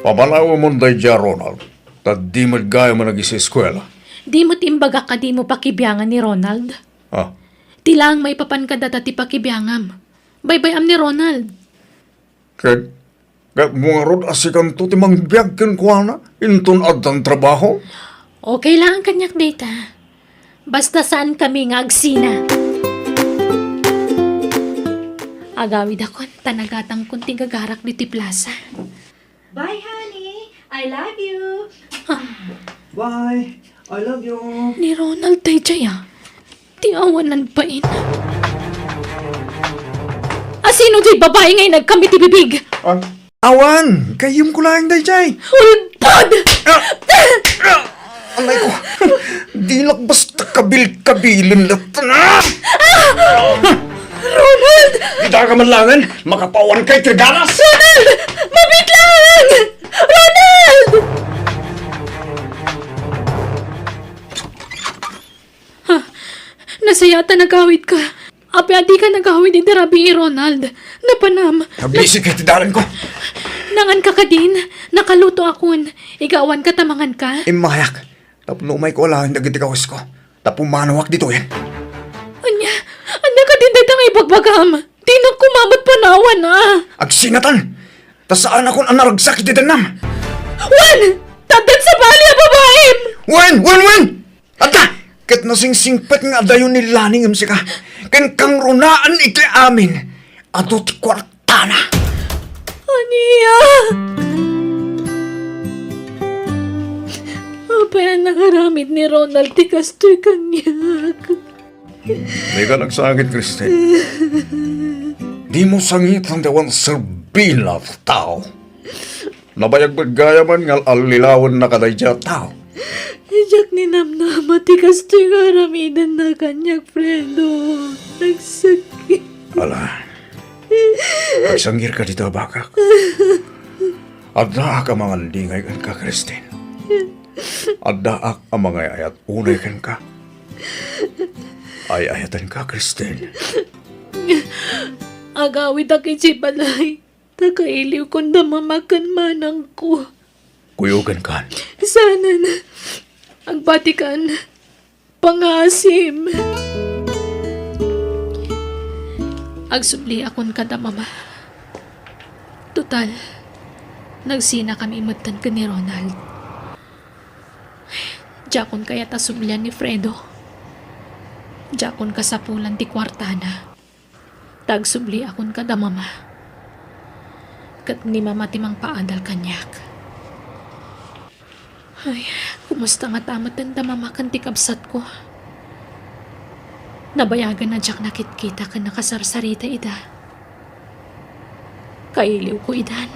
Pamanawemon daydiay a Ronald, ta di met gayam a nag-eskuela. Di met imbagak a dimo pakibiangan ni Ronald. Ah. Ti laeng maipapan kadata ti pakibiangam. Baybay-am ni Ronald. Ket, kayatmo ngarud a sikanto ti mangbiag kenkuana inton addan trabaho? Okay laeng kaniak dayta. Basta saankami nga agsina. Agawidakon ta nagatangkon ti gagarak ditoy plasa. Bye, honey. I love you. Ah. Bye. I love you. Ni Ronald daydiay, ah. Ti awanan bain. Asino ti babai nga inagkam iti bibig? Ah, awan, gayyemko laeng daydiay. Ulbod! Ah! Ah! Anay ko, dinak basta kabil-kabilen latta. Ah! Ronald! Ita ka man langen, makapawan kay trigalas! Ronald! Mabitlang! Ronald! Ha? Nasayaat ta nagawidka. Apay a dika nagawid iti rabii, Ronald? Napanam. Nabisi kay ti dalan ko. Nangan ka kadin? Nakaluto akon. Igawan ka ta mangan ka? Immayak. Tapno umayko alaen dagiti kawes ko. Tapno manawak ditoyen. Ania? Ania kadin dayta nga ibagbagam? Dinak koma met panawan a. Agsinatan! Ta saanakon a naragsak iti dennam. Wen! Taddan sabali a babaim! Wen! Wen! Wen! Adda! Ket nasingsingpet nga adayo ni Lani ngem sika. Ken kangrunaan iti amin. Adu ti kuartana. Ania? Apay a nakaramid ni Ronald ti kastoy kaniak? Dika nagsangit, Kristen. Dimo sangiten ti awan serbina ti tao. Nabayag met gayamen nga al-allilawenna kadaydiay a tao. Diak ninamnama ti kastoy nga aramidenna kaniak, Fredo. Nagsakit. Ala, agsangirka dita, bakak. Addaak a mangandingay kenka, Kristen. Addaak a mangay-ayat unay kenka. Ay-ayatenka, Kristen. Agawidak idiay balay. Ta kailiwkon da mama ken manangko. Kuyogankan. Saanen. Agbatikan. Pangaasim. Agsubliakon kada mama. Total, nagsinakami metten ken ni Ronald. Diakon kayat a sublian ni Fredo. Diakon kasapulan ti kuartana. Ta agsubliakon kada mama. Ket ni mama ti mangpaadal kaniak. Ay, kumusta ngata metten da mama ken ti kabsatko? Nabayagan a diak nakitkita ken nakasarsarita ida. Kailiwko idan.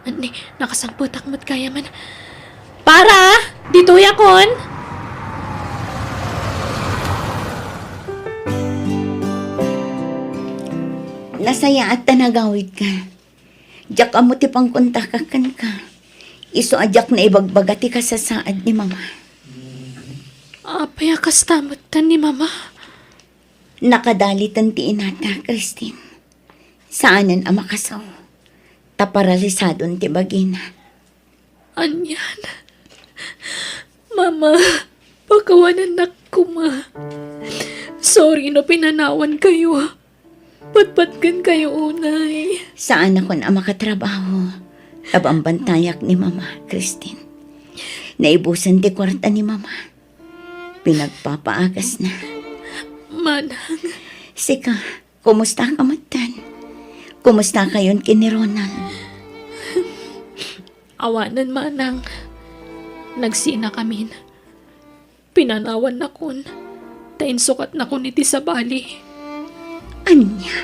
Ni, nakasangpetak met gayamen. Para! Ditoyakon! Nasayaat ta nagawidka. Diak ammo ti pangkontakak kenka. Isu a diak naibagbaga ti kasasaad ni mama. Apay a kasta metten ni mama? Nakadaliten ti inata, Christine. Saanen a makasaw. Ta paralisadon ti bagina. Anian? Mama, pakawanennak koma. Sorry no pinanawankayo. Patpatgenkayo unay. Saanakon a makatrabaho. Ta bambantayak ni Mama, Christine. Naibusen ti kuarta ni Mama. Pinagpapaagasna. Manang. Sika, kumusta ka metten? Kumusta kayon ken ni Ronald? Awanen, Manang. Nagsinakamin. Pinanawannakon, ta insukatnakon iti sabali. Ania?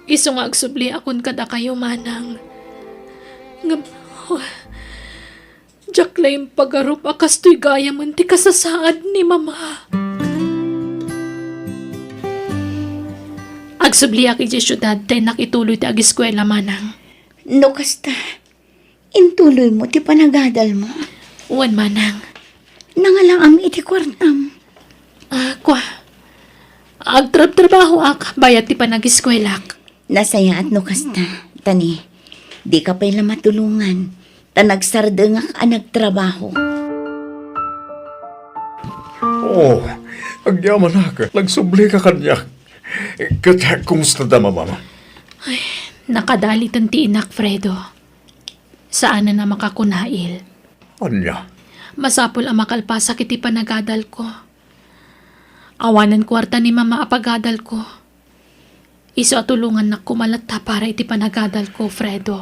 Isu nga agsubliakon kadakayo, Manang. Ngem, diak la impagarup a kastoy gayamen ti kasasaad ni Mama. Agsubliak idiay siudad ta innak ituloy ti agiskuela, Manang. No kasta, intuloymo ti panagadalmo? Wen, Manang. Nangalaam iti kuartam? Ah, kua. Agtrabtrabahoak, bayat ti panagiskuelak. Nasayaat no kasta, ta ni, dika pay la matulongan, ta nagsardengak a nagtrabaho. Oh, agyamanak, nagsublika kaniak. Ket kumusta da, Mama? Ay, nakadaliten ti inak, Fredo. Saanen a makakunail. Ania? Masapul a makalpasak iti panagadalko. Awanen kuarta ni Mama a pagadalko. Isu a tulongannak koma latta para iti panagadalko, Fredo.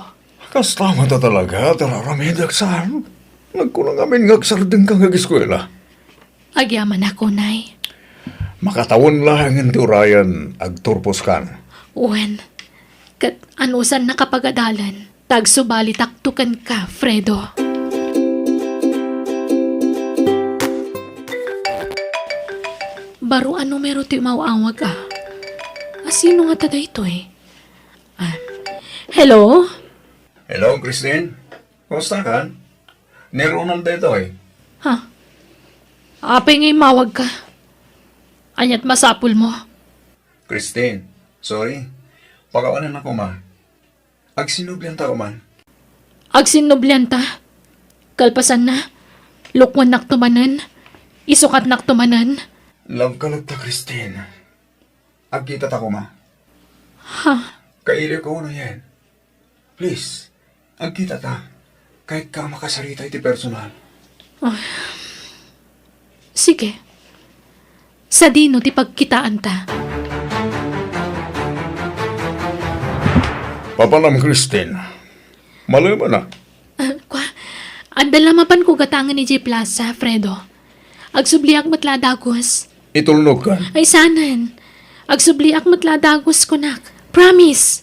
Kasta met a talaga ti ar-aramidek saan? Nagkuna ngamin nga agsardengka nga agiskuela. Agyamanak unay. Makatawen laengen ti urayen, agturposkan. Wen, ket anusan nakapagadalan, ta agsubalitakto kenka, Fredo. Baro a numero ti umaw-awag, a. A, sino ngata daytoy? Ah, hello? Hello, Christine? Kumusta ka? Ni Ronald daytoy. Ha? Apay nga immawag ka? Ania't masapul mo? Christine, sorry. Pakawanan ako, ma. Agsinnublianta ko man. Agsinnublianta? Kalpasanna, lukuennakto manen? Isukatnakto manen? Love ka latta, Christine. Agkitata koma. Ha? Kailiwka no yen. Please, agkitata. Kayatko a makasarita iti personal. Ah. Sige. Sadino ti pagkitaanta? Papanam, Christine. Malem a. Ah, kua, adda la mapanko gatangen idiay plaza, Fredo. Agsubliak met la a dagus. Itulnogkan. Ay, saanen. Agsubliak met la a dagus, kunak. Promise.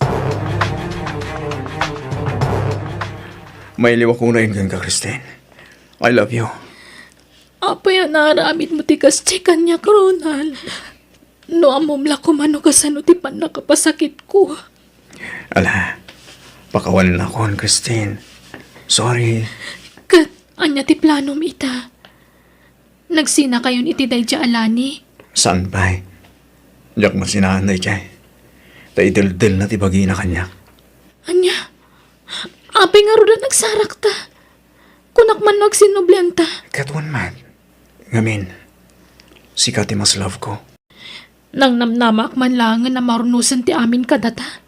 Mailiwak unay kenka, Christine. I love you. Apay a naaramidmo ti kas ti kaniak, Ronald? No ammom la koma no kasano ti pannakapasakitko. Ala, pakawanennakon, Christine. Sorry. Ket ania ti planom ita? Nagsinakayon iti daydiay a lani? Saan pay? Diak masinaan daydiay. Ta ideldelna ti bagina kaniak. Ania? Apay ngarud a nagsarakta? Kunak man no agsinnublianta. Ket wen man. Ngamin, sika ti mas love ko. Nangnamnamaak man laengen a marunosen ti amin kadata.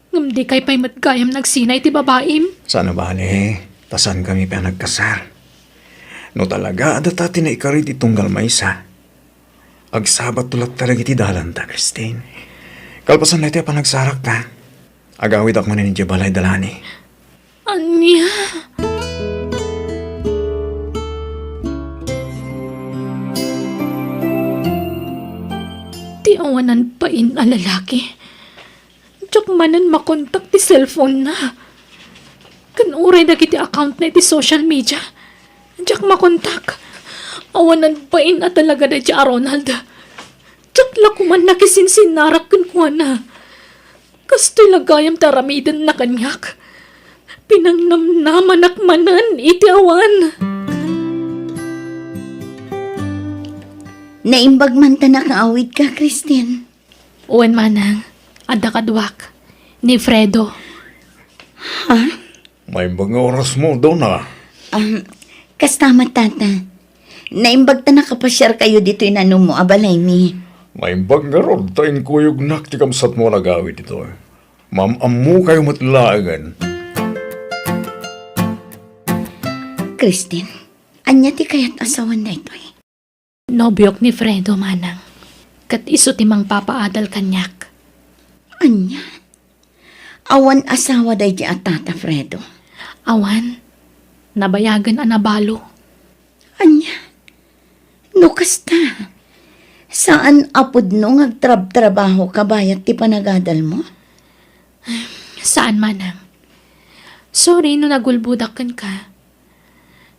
Ngem dikay pay met gayam nagsina iti babaim. Saan a bale, ta saankami pay a nagkasar. No talaga a data ti naikari ti tunggal maysa, agsabatto latta dagiti dalanta, Christine. Kalpasan daytoy a panagsarakta, agawidak manen idiay balay da Lani. Ania? Ti awanan bain a lalaki. Diak manen makontak ti cellphone-na. Ken uray dagiti account-na iti social media, diak makontak. Awanan bain a talaga daydiay a Ronald. Diak la koma nakisinsinnarak kenkuana. Kastoy la gayam ti aramidenna kaniak. Pinangnamnamanak manen iti awan. Naimbag man ta nakaawidka, Christine. Wen, manang, adda kaduak, ni Fredo. Ha? Maimbag nga orasmo, Donna. Um, kasta met, Tata. Naimbag ta nakapasiarkayo ditoy nanumo a balaymi. Maimbag ngarud ta inkuyognak ti kabsatmo a nagawid ditoy. Maam-ammokayo met laengen. Christine, ania ti kayat a sawen daytoy? Nobiok ni Fredo, manang. Ket isu ti mangpapaadal kaniak. Ania? Awan asawa daydiay a Tata Fredo? Awan. Nabayagen a nabalo. Ania? No kasta, saan a pudno nga agtrabtrabahoka bayat ti panagadalmo? Saan, manang. Sorry no nagulbodak kenka.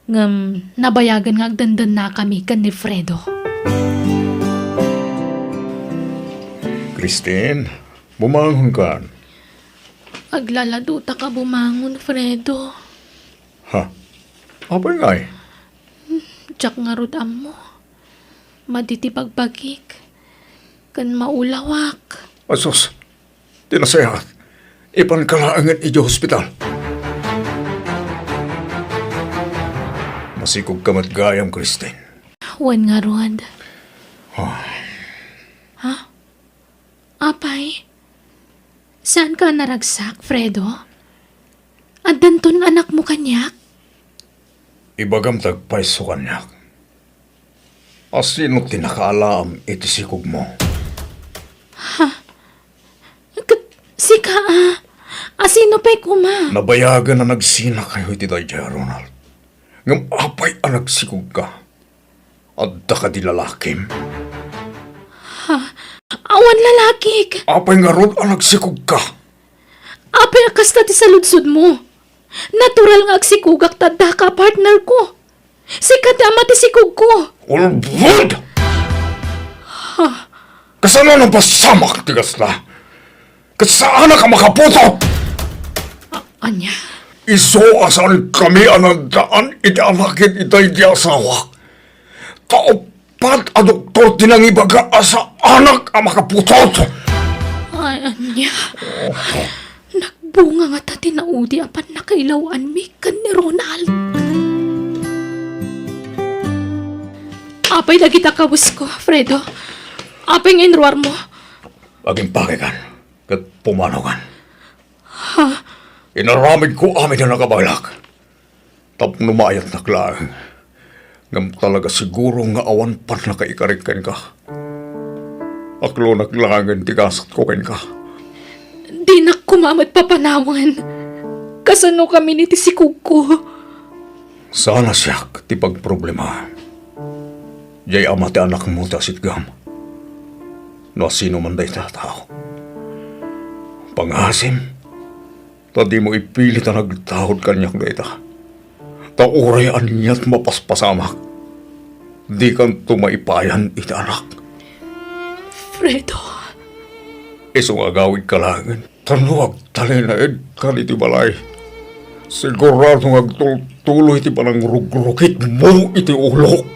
Ngem nabayagen nga agdendennakami ken ni Fredo. Christine, bumangonkan. Aglaladutaka bumangon, Fredo. Ha? Apay ngay? Diak ngarud ammo. Madi ti bagbagik. Ken maulawak. Asus, ti nasayaat, ipanka laengen idiay hospital. Masikogka met gayam, Christine. Wen ngarud. Ah. Ha? Apay? Saanka a naragsak, Fredo? Addanton anakmo kaniak? Ibagam ti agpayso kaniak. Asino ti nakaalaam iti sikogmo? Ha? Ket sika a? Asino pay koma? Nabayagen a nagsinakayo iti daydiay a Ronald. Ngem apay a nagsikogka? Adda kadi lalakim? Panlalakik! Apay ngarud a nagsikogka? Apay a kasta ti saludsodmo? Natural nga agsikogak ta addaka a partnerko. Sika ti ama ti sikogko. Ulbod! Ha? Kasano napasamak ti kasta? Ket saanak a makaputot! A-, ania? Isu a saankami a naaddaan iti anak ken itay ti asawak. Ta uppat a doktor ti nangibaga a saanak a makaputot! Ay, ania? Nagbunga ngata ti naudi a pannakailaw-anmi ken ni Ronald. Apay dagita kawesko, Fredo? Apay nga inruarmo? Agimbagekan ket pumanawen. Ha? Inaramidko amin a nakabaelak. Tapno maayatnak laeng. Ngem talaga siguro nga awan pannakaikarik kenka. Aklonak laengen ti gasatko kenka. Dinak koma met papanawen. Kasanokami ni ti sikogko? Saan a siak ti pagproblemaem. Diay ama ti anakmo ti asitgam. No asinoman dayta a tao. Pangaasim, ta dimo ipilit a nagtaud kaniak dayta. Ta uray aniat mapaspasamak, dikanto maipayan iti anak. Fredo. Isu nga agawidka laengen. Ta no agtalinaedka iti balay, sigurado nga agtultuloy ti panangrugrukitmo iti ulok.